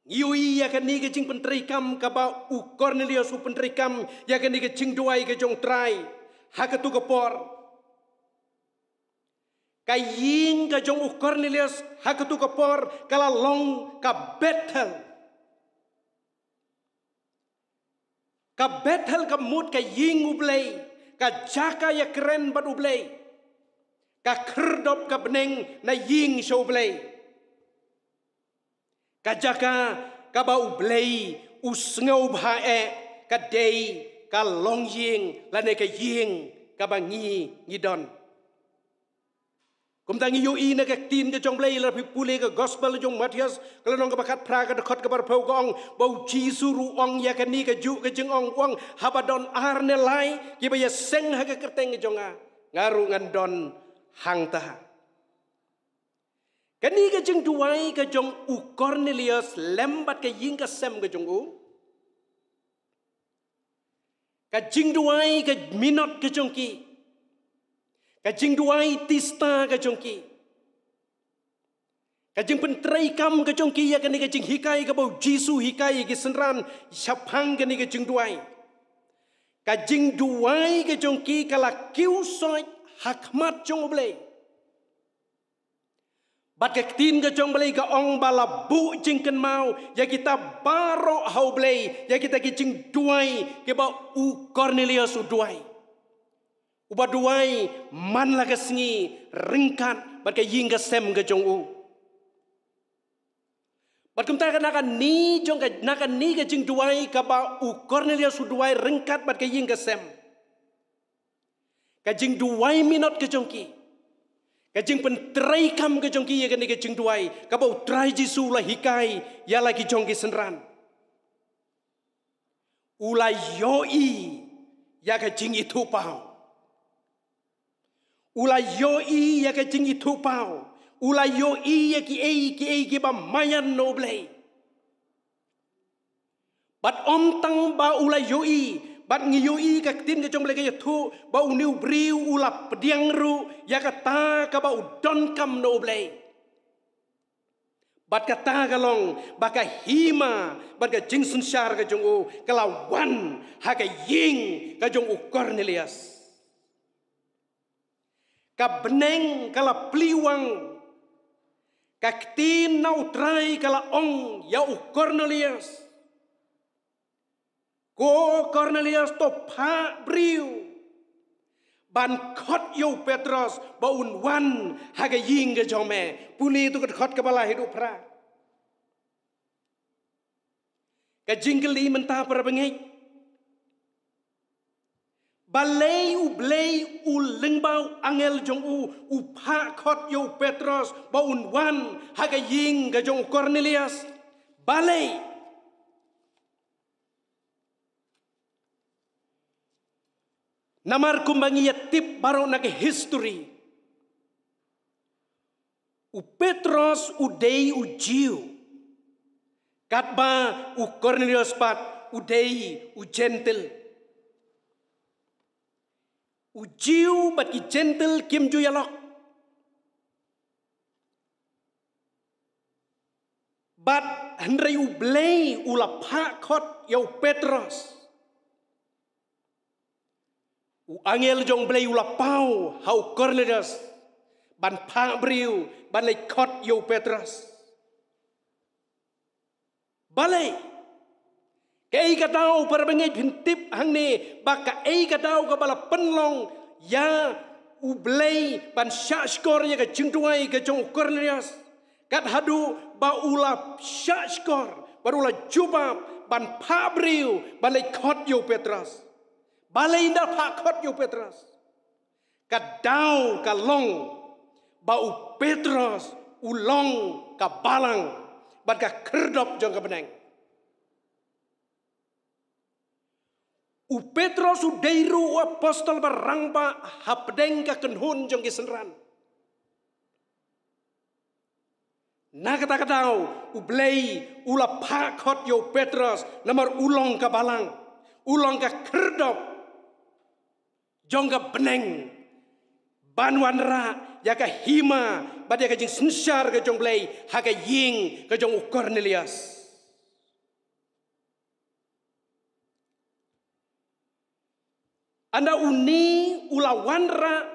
Ngi ïohi ïa kane ka jingpyntreikam kaba u Kornelios u pyntreikam ïa kane ka jingduwai ka jong u Trai ha katu ka por. Ka ïing ka jong u Kornelios ha katu ka por ka la long ka Bethel. Ka Bethel ka mut ka ïing U Blei, ka jaka ïakren bad U Blei, ka khyrdop ka bneng na ïing sha U Blei. Ka jaka kaba U Blei u sngewbha eh ka dei ka longïing lane ka ïing kaba ngi ngi don. Kumta ngi ïohi na ka ktien ka jong U Blei, lada phi pule ka gospel jong u Mathaios ka lynnong kaba khatphra ka dkhot kaba arphew ka ong ba u Jisu ruh u ong ïa kane kajuh ka jingong, u ong, haba don ar ne lai kiba ïaseng ha ka kyrteng ka jong nga, nga ruh ngan don hangta. Kane ka jingduwai ka jong u Kornelios lem bad ka ïing ka sem ka jong u, ka jingduwai ka minot ka jong ki, ka jingduwai tista ka jong ki, ka jingpyntreikam ka jong ki ïa kane ka jinghikai kaba u Jisu u hikai ïa ki synran shaphang kane ka jingduwai. Ka jingduwai ka jong ki ka la kiew soit ha khmat jong U Blei. Bad ka ktien ka jong U Blei ka ong ba la buh jingkynmaw ïa kita baroh ha U Blei, ïa kita ki jingduwai kiba u Kornelios u duwai. Uba duwai man la ka sngi ryngkat bad ka ïing ka sem ka jong u. Bad kumta ka na kane jong ka, na kane ka jingduwai kaba u Kornelios u duwai ryngkat bad ka ïing ka sem, ka jingduwai minot ka jong ki, ka jingpyntreikam ka jong ki ïa kane ka jingduwai kaba u Trai Jisu u la hikai ïa la ki jong ki synran. U la ïohi ïa ka jingithuhpaw. U la ïohi ïa ka jingithuhpaw. U la ïohi ïa kiei kiei kiba maïan na U Blei. Bad ym tang ba u la ïohi, bad ngi ïohi ka ktien ka jong U Blei ka ïathuh ba une u briew u la pdiang ruh ïa kata kaba u donkam na U Blei. Bad kata ka long ba ka hima bad ka jingsynshar ka jong u ka la wan ha ka ïing ka jong u Kornelios. Ka bneng ka la plie wang. Ka ktien na u Trai ka la ong ïa u Kornelios, "Ko Kornelios, to phah briew ban khot ïa u Petros ba un wan ha ka ïing ka jong me." Pule ïa tu ka dkhot kaba lai haduh phra. Ka jingkylli mynta, para bangeit, balei U Blei u lyngba u angel jong u u phah khot ïa u Petros ba un wan ha ka ïing ka jong u Kornelios? Balei? Namar kumba ngi ïa tip baroh na ka history, u Petros u dei u Jiw, katba u Kornelios pat u dei u Jentil. U Jiw bad ki Jentil kim ju ïalok. Bad hynrei U Blei u la phah khot ïa u Petros. U angel jong U Blei u la paw ha u Kornelios ban phah briew ban leit khot ïa u Petros. Balei? Kaei ka daw, para bangeit, phin tip hangne ba kaei ka daw kaba la pynlong ïa U Blei ban shah shkor ïa ka jingduwai ka jong u Kornelios, kat haduh ba u la shah shkor bad u la jubab ban phah briew ban leit khot ïa u Petros? Balei ynda phah khot ïa u Petros? Ka daw ka long ba u Petros u long ka balang bad ka khyrdop jong ka bneng. U Petros u dei ruh u apostol ba rangbah hapdeng ka kynhun jong ki synran. Na kata ka daw U Blei u la phah khot ïa u Petros namar u long ka balang, u long ka khyrdop jong ka bneng, ban wanrah ïa ka hima bad ïa ka jingsynshar ka jong U Blei ha ka ïing ka jong u Kornelios. Ynda une u la wanrah,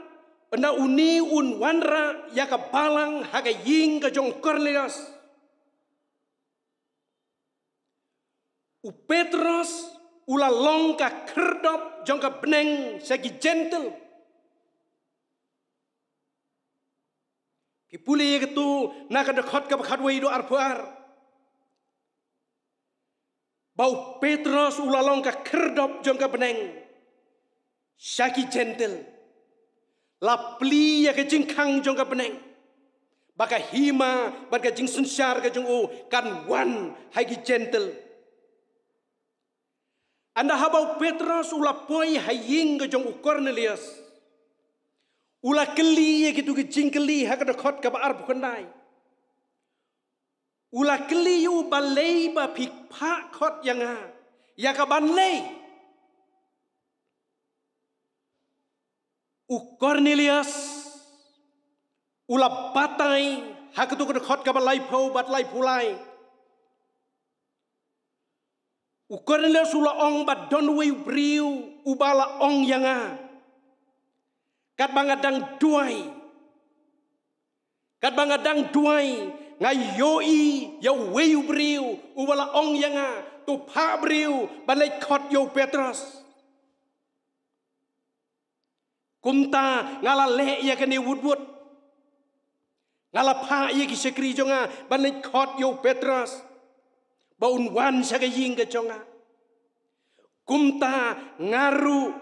ynda une un wanrah ïa ka balang ha ka ïing ka jong u Kornelius, u Petros u la long ka khyrdop jong ka bneng sha ki Jentil. Phi pule ïa katu na ka dkhot kaba khatwei haduh arphew ar. Ba u Petros u la long ka khyrdop jong ka bneng sha ki Jentil. La plie ïa ka jingkhang jong ka bneng ba ka hima bad ka jingsynshar ka jong u kan wan ha ki Jentil. Ynda haba u Petros u la poi ha ïing ka jong u Kornelius, u la kylli ïa kitu ki jingkylli ha ka dkhot kaba arphew khyndai. U la kylli ïa u, balei ba phi phah khot ïa nga, ïa kaban lei? U Kornelius u la batai ha katu ka dkhot kaba laiphew bad laiphew lai. U Kornelius u la ong ba don uwei u briew uba la ong ïa nga, katba nga dang duwai, katba nga dang duwai, nga ïohi ïa uwei u briew uba la ong ïa nga, to phah briew ban leit khot ïa u Petros. Kumta nga la leh ïa kane wut wut. Nga la phah ïa ki shakri jong nga ban leit khot ïa u Petros ba un wan sha ka ïing ka jong nga. Kumta nga ruh,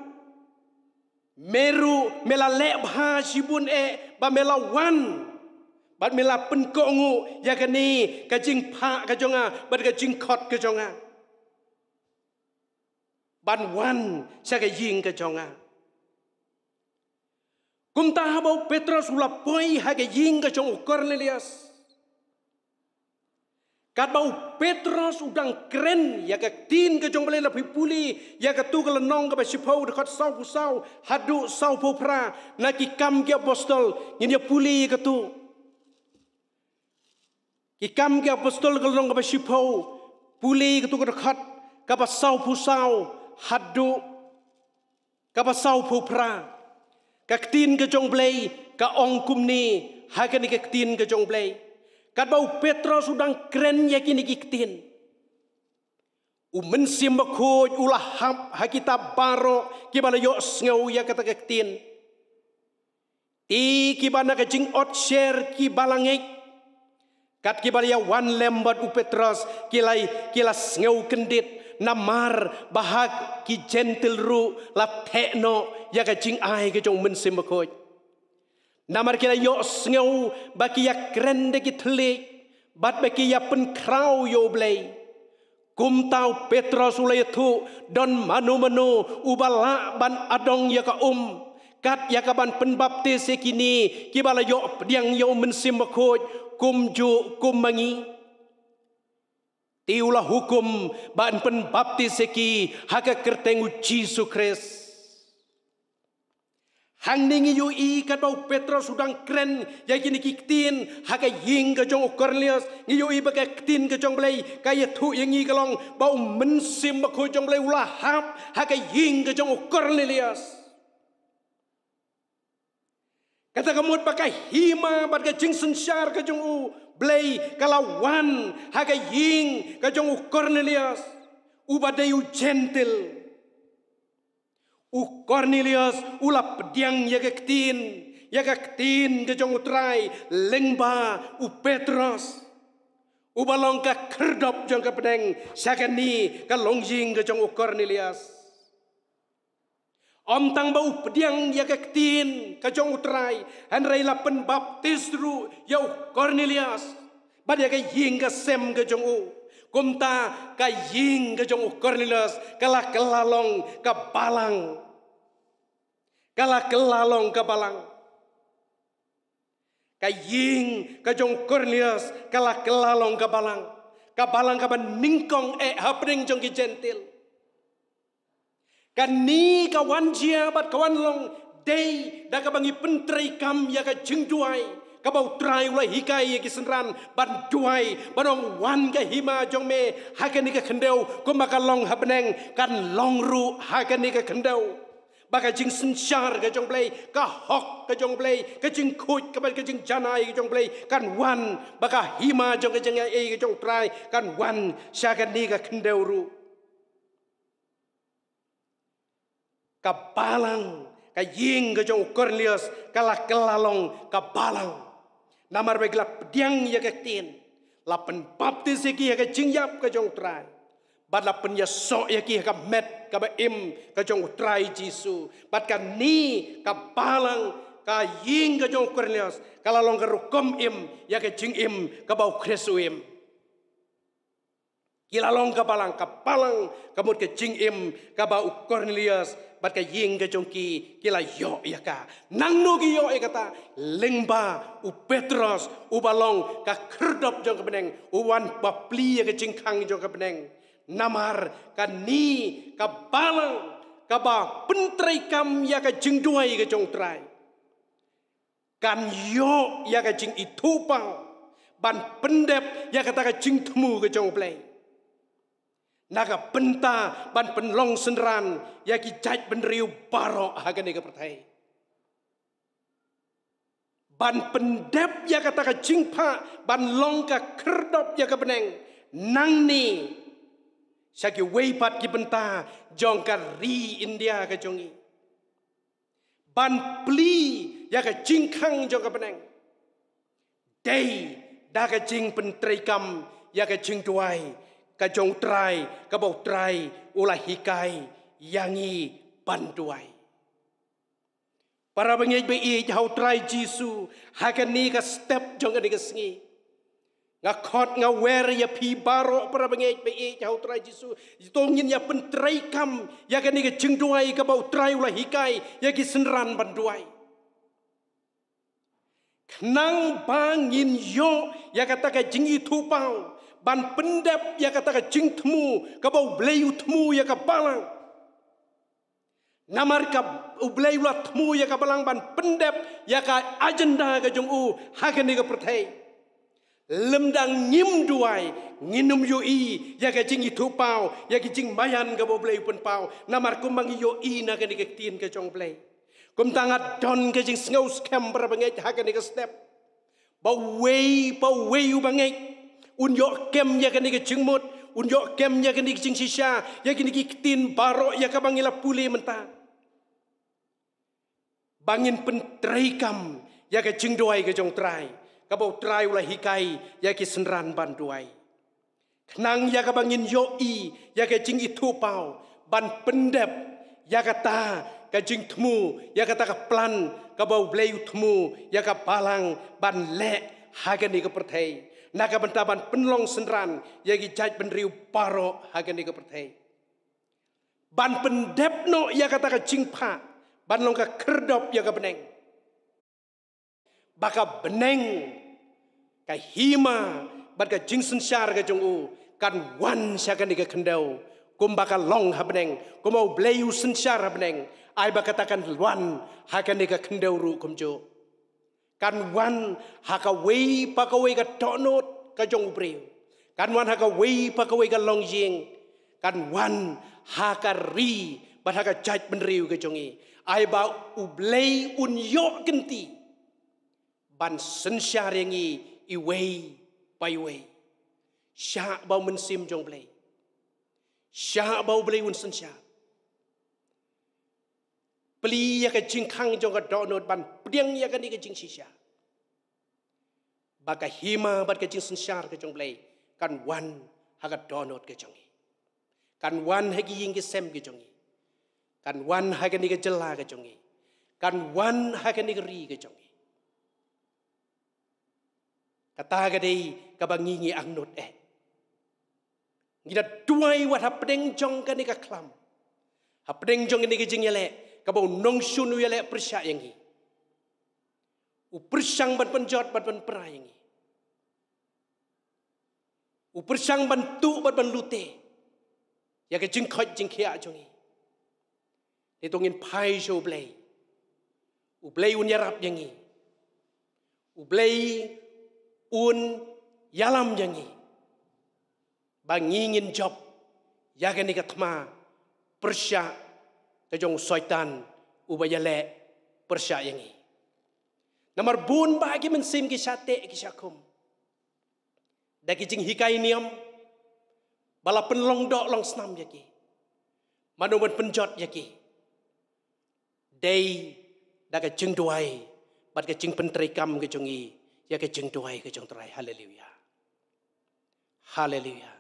me ruh me la leh bha shibun eh ba me la wan bad me la pynkohnguh ïa kane ka jingphah ka jong nga bad ka jingkhot ka jong nga ban wan sha ka ïing ka jong nga. Kumta haba u Petros u la poi ha ka ïing ka jong u Kornelius, katba u Petros u dang kren ïa ka ktien ka jong u Blei, la phi pule ïa katu ka lynnong kaba shiphew, dkhot sawphew saw haduh sawphew phra na Ki Kam ki Apostol, ngin ïa pule ïa katu. Ki Kam ki Apostol ka lynnong kaba shiphew, pule katu ka dkhot kaba sawphew saw haduh kaba sawphew phra. Ka ktien ka jong u Blei ka ong kumne, ha kane ka ktien ka jong u Blei, katba u Petros u dang kren ïa kine ki ktien, u Mynsiem Bakhuid u la hap ha kita baroh kiba la ïohsngew ïa kata ka ktien. Te kiba na ka jingotsher kiba la ngeit, kat kiba la ïa wan lem bad u Petros, ki la, ki la sngew kyndit, namar ba ha ki Jentil ruh la theh noh ïa ka jingai ka jong u Mynsiem Bakhuid. Namar ki la ïohsngew ba ki ïa kren da ki thylliej bad ba ki ïa pynkhraw ïa u Blei. Kumta u Petros u la ïathuh, don mano mano uba lah ban adong ïa ka um, kat ïa kaban pynbaptis ïa kine kiba la ïoh pdiang ïa u Mynsiem Bakhuid, kumjuh kum ma ngi. Te u la hukum ba yn pynbaptis ïa ki ha ka kyrteng u Jisu Khrist. Hangne ngi ïohi katba u Petros u dang kren ïa kine ki ktien ha ka ïing ka jong u Kornelius, ngi ïohi ba ka ktien ka jong u Blei ka ïathuh ïa ngi ka long ba u Mynsiem Bakhuid jong u Blei u la hap ha ka ïing ka jong u Kornelius. Kata ka mut ba ka hima bad ka jingsynshar ka jong u Blei ka la wan ha ka ïing ka jong u Kornelius, uba dei u Jentil. U Kornelius u la pdiang ïa ka ktien, ïa ka ktien ka jong u Trai, lyngba u Petros, uba long ka khyrdop jong ka bneng sha kane ka longïing ka jong u Kornelius. Ym tang ba u pdiang ïa ka ktien ka jong u Trai, hynrei la pynbaptis ruh ïa u Kornelius bad ïa ka ïing ka sem ka jong u. Kumta ka ïing ka jong u Kornelius ka la kylla long ka balang, ka la kylla long ka balang. Ka ïing ka jong u Kornelius ka la kylla long ka balang, ka balang kaba nyngkong eh hapdeng jong ki Jentil. Kane ka wan jia bad ka wan long dei da kaba ngi pyntreikam ïa ka jingduwai kaba u Trai u la hikai ïa ki synran ban duwai, ban ong, wan ka hima jong me ha kane ka khyndew, kumba ka long ha bneng kan long ruh ha kane ka khyndew. Ba ka jingsynshar ka jong Blei, ka hok ka jong Blei, ka jingkhuid kaba ka jingjanai ka jong Blei kan wan, ba ka hima jong ka jingaiei ka jong Trai kan wan sha kane ka khyndew ruh. Ka balang, ka ïing ka jong u Kornelius ka la kylla long ka balang. Namar ba ki la pdiang ïa ka ktien, la pynbaptis ïa ki ha ka jingïap ka jong Trai, bad la pynïasoh ïa ki ha ka met kaba im ka jong u Trai Jisu. Bad kane ka balang, ka ïing ka jong u Kornelius ka la long ka rukom im ïa ka jingim kaba u Khrist u im. Ki la long ka balang, ka balang ka mut ka jingim kaba u Kornelius bad ka ïing ka jong ki ki la ïoh ïa ka. Nangno ki ïoh ïa kata? Lyngba u Petros, uba long ka khyrdop jong ka bneng, u wan ba plie ïa ka jingkhang jong ka bneng. Namar kane ka balang kaba pyntreikam ïa ka jingduwai ka jong u Trai kan ïoh ïa ka jingithuhpaw ban pyndep ïa kata ka jingthmu ka jong u Blei, na ka bynta ban pynlong synran ïa ki jaitbynriew baroh ha kane ka pyrthei, ban pyndep ïa kata ka jingphah ban long ka khyrdop ïa ka bneng nangne sha kiwei pat ki bynta jong ka ri India ka jong ngi. Ban plie ïa ka jingkhang jong ka bneng, dei da ka jingpyntreikam ïa ka jingduwai ka jong u Trai, kaba u Trai u la hikai ïa ngi ban duwai. Para bangeit ba ïeit ha u Trai Jisu, ha kane ka step jong kane ka sngi, nga khot nga wer ïa phi baroh para bangeit ba ïeit ha u Trai Jisu, to ngin ïa pyntreikam ïa kane ka jingduwai kaba u Trai u la hikai ïa ki synran ban duwai, khnang ba ngin ïoh ïa kata ka jingithuhpaw ban pyndep ïa kata ka jingthmu kaba u Blei u thmu ïa ka balang. Namar ka u Blei u la thmu ïa ka balang ban pyndep ïa ka agenda ka jong u ha kane ka pyrthei. Lymda ngim duwai, ngin ym ïohi ïa ka jingithuhpaw, ïa ka jingmaïan kaba u Blei u pynpaw. Namar kumba ngi ïohi na kane ka ktien ka jong u Blei. Kumta nga don ka jingsngew skhem para bangeit ha kane ka step, ba uwei pa uwei u bangeit un ïoh kem ïa kane ka jingmut, un ïoh kem ïa kane ka jingshisha, ïa kine ki ktien baroh ïa kaba ngi la pule mynta, ba ngin pyntreikam ïa ka jingduwai ka jong u Trai, kaba u Trai u la hikai ïa ki synran ban duwai, khnang ïa kaba ngin ïohi ïa ka jingithuhpaw ban pyndep ïa kata ka jingthmu, ïa kata ka plan kaba u Blei u thmu ïa ka balang ban leh ha kane ka pyrthei, na ka bynta ban pynlong synran ïa ki jaitbynriew baroh ha kane ka pyrthei, ban pyndep noh ïa kata ka jingphah ban long ka khyrdop ïa ka bneng, ba ka bneng, ka hima bad ka jingsynshar ka jong u kan wan sha kane ka khyndew, kumba ka long ha bneng, kumba u Blei u synshar ha bneng, ai ba kata kan wan ha kane ka khyndew ruh kumjuh. Kan wan ha kawei pa kawei ka dohnud ka jong u briew. Kan wan ha kawei pa kawei ka longïing. Kan wan ha ka ri bad ha ka jaitbynriew ka jong ngi. Ai ba u Blei un ïoh kynti ban synshar ïa ngi iwei pa iwei. Shah ba u Mynsiem jong u Blei, shah ba u Blei un synshar. Plie ïa ka jingkhang jong ka dohnud ban pdiang ïa kane ka jingshisha, ba ka hima bad ka jingsynshar ka jong u Blei kan wan ha ka dohnud ka jong ngi, kan wan ha ki ïing ki sem ka jong ngi, kan wan ha kane ka jylla ka jong ngi, kan wan ha kane ka ri ka jong ngi. Kata ka dei kaba ngi ngi angnud eh. Ngi da duwai wat hapdeng jong kane ka khlam, hapdeng jong kane ka jingïaleh, kaba u nongshun u ïaleh pyrshah ïa ngi, u pyrshang ban pynjot bad ban pra ïa ngi, u pyrshang ban tuh bad ban lute ïa ka jingkhoit jingkhiah jong ngi. Te to ngin phai sha u Blei. U Blei un ïarap ïa ngi. U Blei un ïalam ïa ngi, ba ngi ngin jop ïa kane ka thma pyrshah ka jong u Soitan uba ïaleh pyrshah ïa ngi. Namar bun bah ki mynsiem ki shah teh ki shah khum da ki jinghikai niam ba la pynlong doh long snam ïa ki. Mano ban pynjot ïa ki? Dei da ka jingduwai bad ka jingpyntreikam ka jong ngi ïa ka jingduwai ka jong U Trai. Haleluya. Haleluya.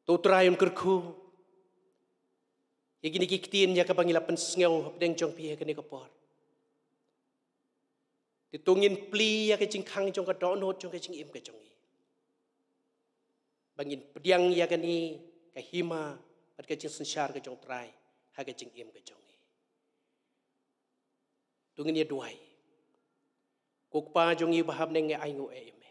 To U Trai un kyrkhu ïa kine ki ktien ïa kaba ngi la pynsngew hapdeng jong phi ha kane ka por. Te to ngin plie ïa ka jingkhang jong ka dohnud jong ka jingim ka jong ngi, ba ngin pdiang ïa kane ka hima bad ka jingsynshar ka jong U Trai ha ka jingim ka jong ngi. To ngin ïa duwai. Ko Kpa jong ngi ba ha bneng, ngi ainguh ïa me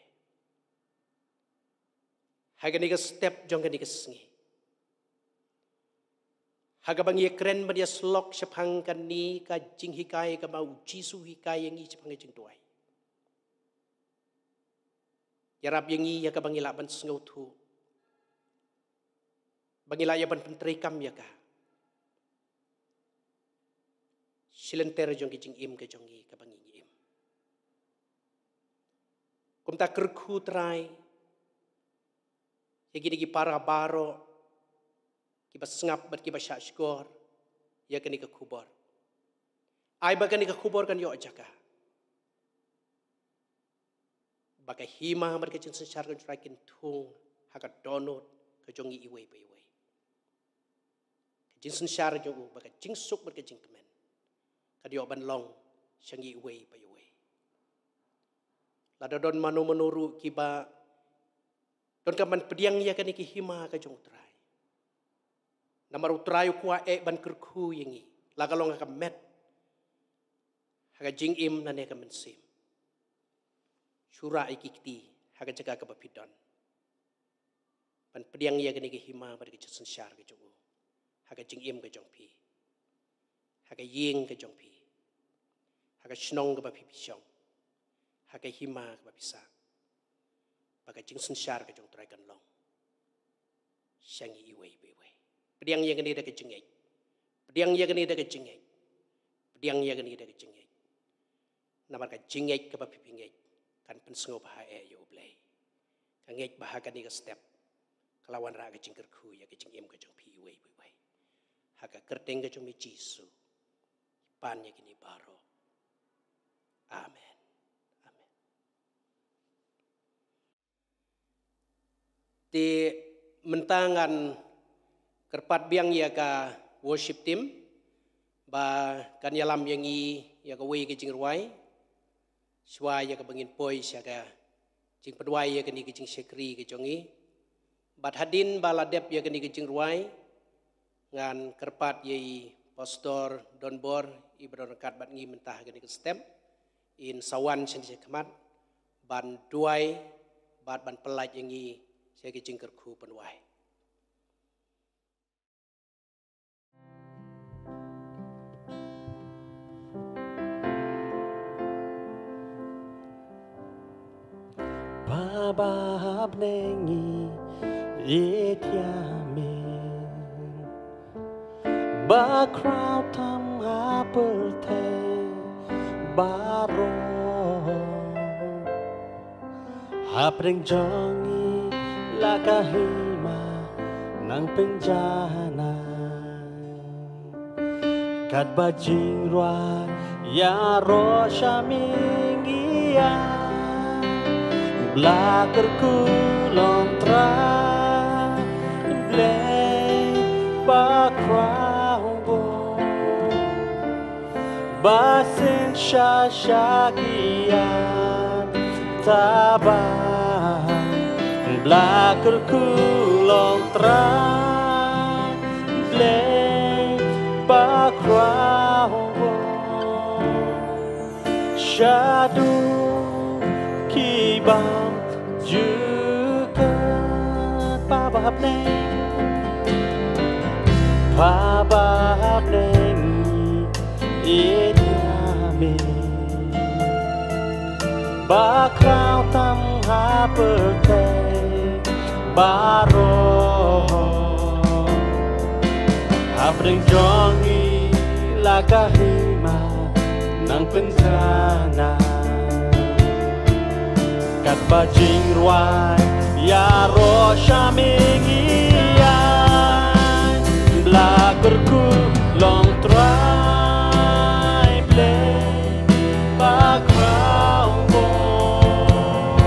ha kane ka step jong kane ka sngi, ha kaba ngi ïakren ban ïa slok shaphang kane ka jinghikai kaba U Jisu u hikai ïa ngi shaphang ka jingduwai. Ïarap ïa ngi ïa kaba ngi lah ban sngewthuh, ba ngi lah ïa ban pyntreikam ïa ka shi lynter jong ki jingim ka jong ngi kaba ngi im. Kumta kyrkhu Trai ïa kine ki para baroh kiba sngap bad kiba shah shkor ïa kane ka khubor. Ai ba kane ka khubor kan ïoh jaka, ba ka hima bad ka jingsynshar ka jong U Trai kin thung ha ka dohnud ka jong ngi iwei pa iwei. Ka jingsynshar jong u, ba ka jingsuk bad ka jingkmen kan ïoh ban long sha ngi iwei pa iwei. Lada don mano mano ruh kiba donkam ban pdiang ïa kane ka hima ka jong U Trai, namar U Trai u kwah eh ban kyrkhu ïa ngi, la ka long ha ka met, ha ka jingim lane ha ka mynsiem, shu rah ïa ki kti ha ka jaka kaba phi don ban pdiang ïa kane ka hima bad ka jingsynshar ka jong u ha ka jingim ka jong phi, ha ka ïing ka jong phi, ha ka shnong kaba phi phi shong, ha ka hima kaba phi sah, ba ka jingsynshar ka jong U Trai kan long sha ngi iwei pa iwei. Pdiang ïa kane da ka jingngeit. Pdiang ïa kane da ka jingngeit. Pdiang ïa kane da ka jingngeit. Namar ka jingngeit kaba phi phi ngeit kan pynsngewbha eh ïa U Blei. Ka ngeit ba ha kane ka step ka la wanrah ka jingkyrkhu ïa ka jingim ka jong phi iwei pa iwei. Ha ka kyrteng ka jong me Jisu, pan ïa kine baroh. Amen. Amen. Te mynta ngan kyrpad biang ïa ka worship team ba kan ïalam ïa ngi ïa kawei ka jingrwai, shuwa ïa kaba ngin poi sha ka jingpynduwai ïa kane ka jingshakri ka jong ngi. Bad hadien ba la dep ïa kane ka jingrwai, ngan kyrpad ïa i Pastor Donbor, i ba don ryngkat bad ngi mynta ha kane ka step, in sa wan shane sha khmat ban duwai bad ban pyllait ïa ngi sha ka jingkyrkhu pynduwai. Baba ha bneng, ngi ïeit ïa me, ba khraw tam ha pyrthei baroh. Hapdeng jong ngi la ka hima nang pynjanai, katba jingrwai ïaroh sha me ngi ïa. Bla kyrkhu long Trai Blei ba khraw bor, ba sngewsih sha ki ïa taba. Bla kyrkhu long Trai Blei ba khraw bor, shaduh ki bym ju kat. Baba ha bneng, Baba ha bneng, ïeit ïa me, ba khraw tam ha pyrthei baroh. Hapdeng jong ngi la Ka hima nang pynthana katba jingrwai ïaroh sha me ngi ïa Blei kyrkhu long Trai Blei ba khraw bor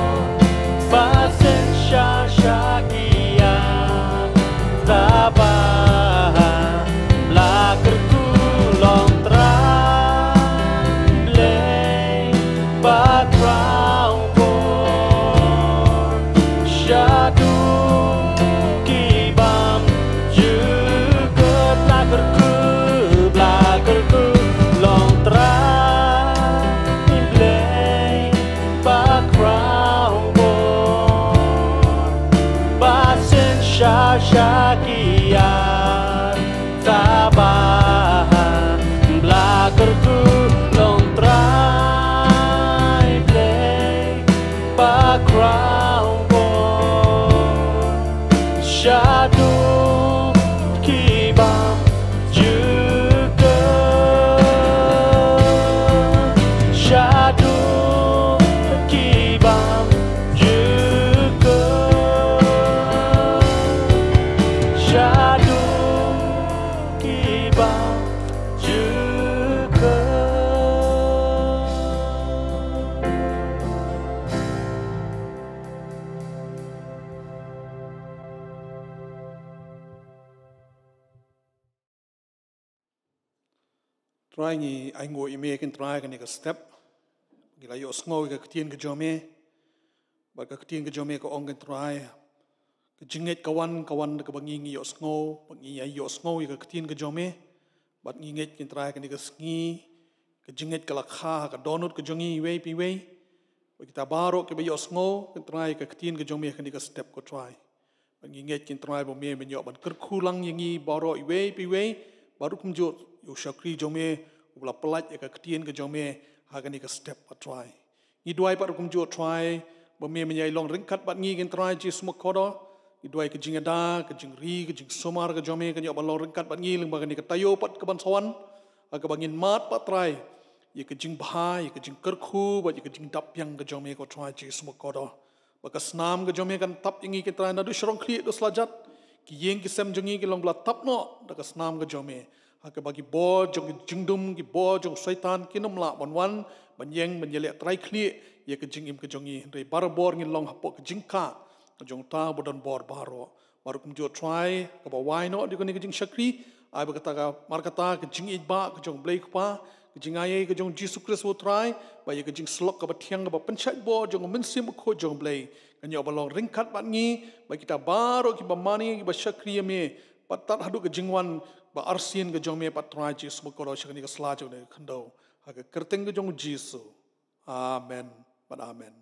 ba sngewsih sha ki ïa taba Blei kyrkhu long Trai Blei ba khraw bor shaduh ki bym jukut. Blei kyrkhu, Blei kyrkhu long Trai Blei ba khraw bor ba sngewsih sha ki ïa taba Blei kyrkhu long Trai Blei ba khraw bor shaduh ki bym jukut, shaduh ki bym jukut, shaduh ki bym jukut. Trai, ngi ainguh ïa me ko Trai kane ka step ngi la ïohsngew ïa ka ktien ka jong me. Bad ka ktien ka jong me ka ong ko Trai, ka jingngeit ka wan, ka wan da kaba ngi ngi ïohsngew, bad ngi ïa ïohsngew ïa ka ktien ka jong me. Bad ngi ngeit ko Trai kane ka sngi ka jingngeit ka la kha ha ka dohnud ka jong ngi iwei pa iwei. Bad kita baroh kiba ïohsngew ko Trai ka ktien ka jong me ha kane ka step ko Trai, bad ngi ngeit ko Trai ba me men ïoh ban kyrkhu lang ïa ngi baroh iwei pa iwei. Bad ruh kumjuh ïa u shakri jong me uba la pyllait ïa ka ktien ka jong me ha kane ka step ko Trai. Ngi duwai pat ruh kumjuh Trai ba me men ïai long ryngkat bad ngi ko Trai Jisu Mawkordor. Ngi duwai ka jingïada, ka jingri, ka jingsumar ka jong me kan ïoh ban long ryngkat bad ngi lyngba kane ka taïew pat kaban sa wan. Ha kaba ngin mad pat Trai ïa ka jingbha, ïa ka jingkyrkhu bad ïa ka jingdap biang ka jong me ko Trai Jisu Mawkordor. Ba ka snam ka jong me kan tap ïa ngi ko Trai naduh sharum khlieh haduh sla jat. Ki ïing ki sem jong ngi ki long ba la tap noh da ka snam ka jong me. Ha kaba ki bor jong ki jingdum, ki bor jong Soitan kin ym lah ban wan ban ïeng ban ïaleh trai khlieh ïa ka jingim ka jong ngi, hynrei barabor ngin long hapoh ka jingkah ka jong uta uba don bor baroh. Bad ruh kumjuh Trai kaba wai noh ïa kane ka jingshakri, ai ba kata ka, namar kata ka jingïeit ba ka jong Blei Kpa, ka jingaiei ka jong Jisu Khrist u Trai, bad ïa ka jingsyllok kaba thiang kaba pynshait bor jong u Mynsiem Bakhuid jong Blei kan ïoh ban long ryngkat bad ngi, bad kita baroh kiba mane, kiba shakri ïa me, bad tad haduh ka jingwan ba arsien ka jong me pat Trai Jisu Mawkordor sha kane ka sla jong kane ka khyndew. Ha ka kyrteng ka jong u Jisu. Amen. Bad amen.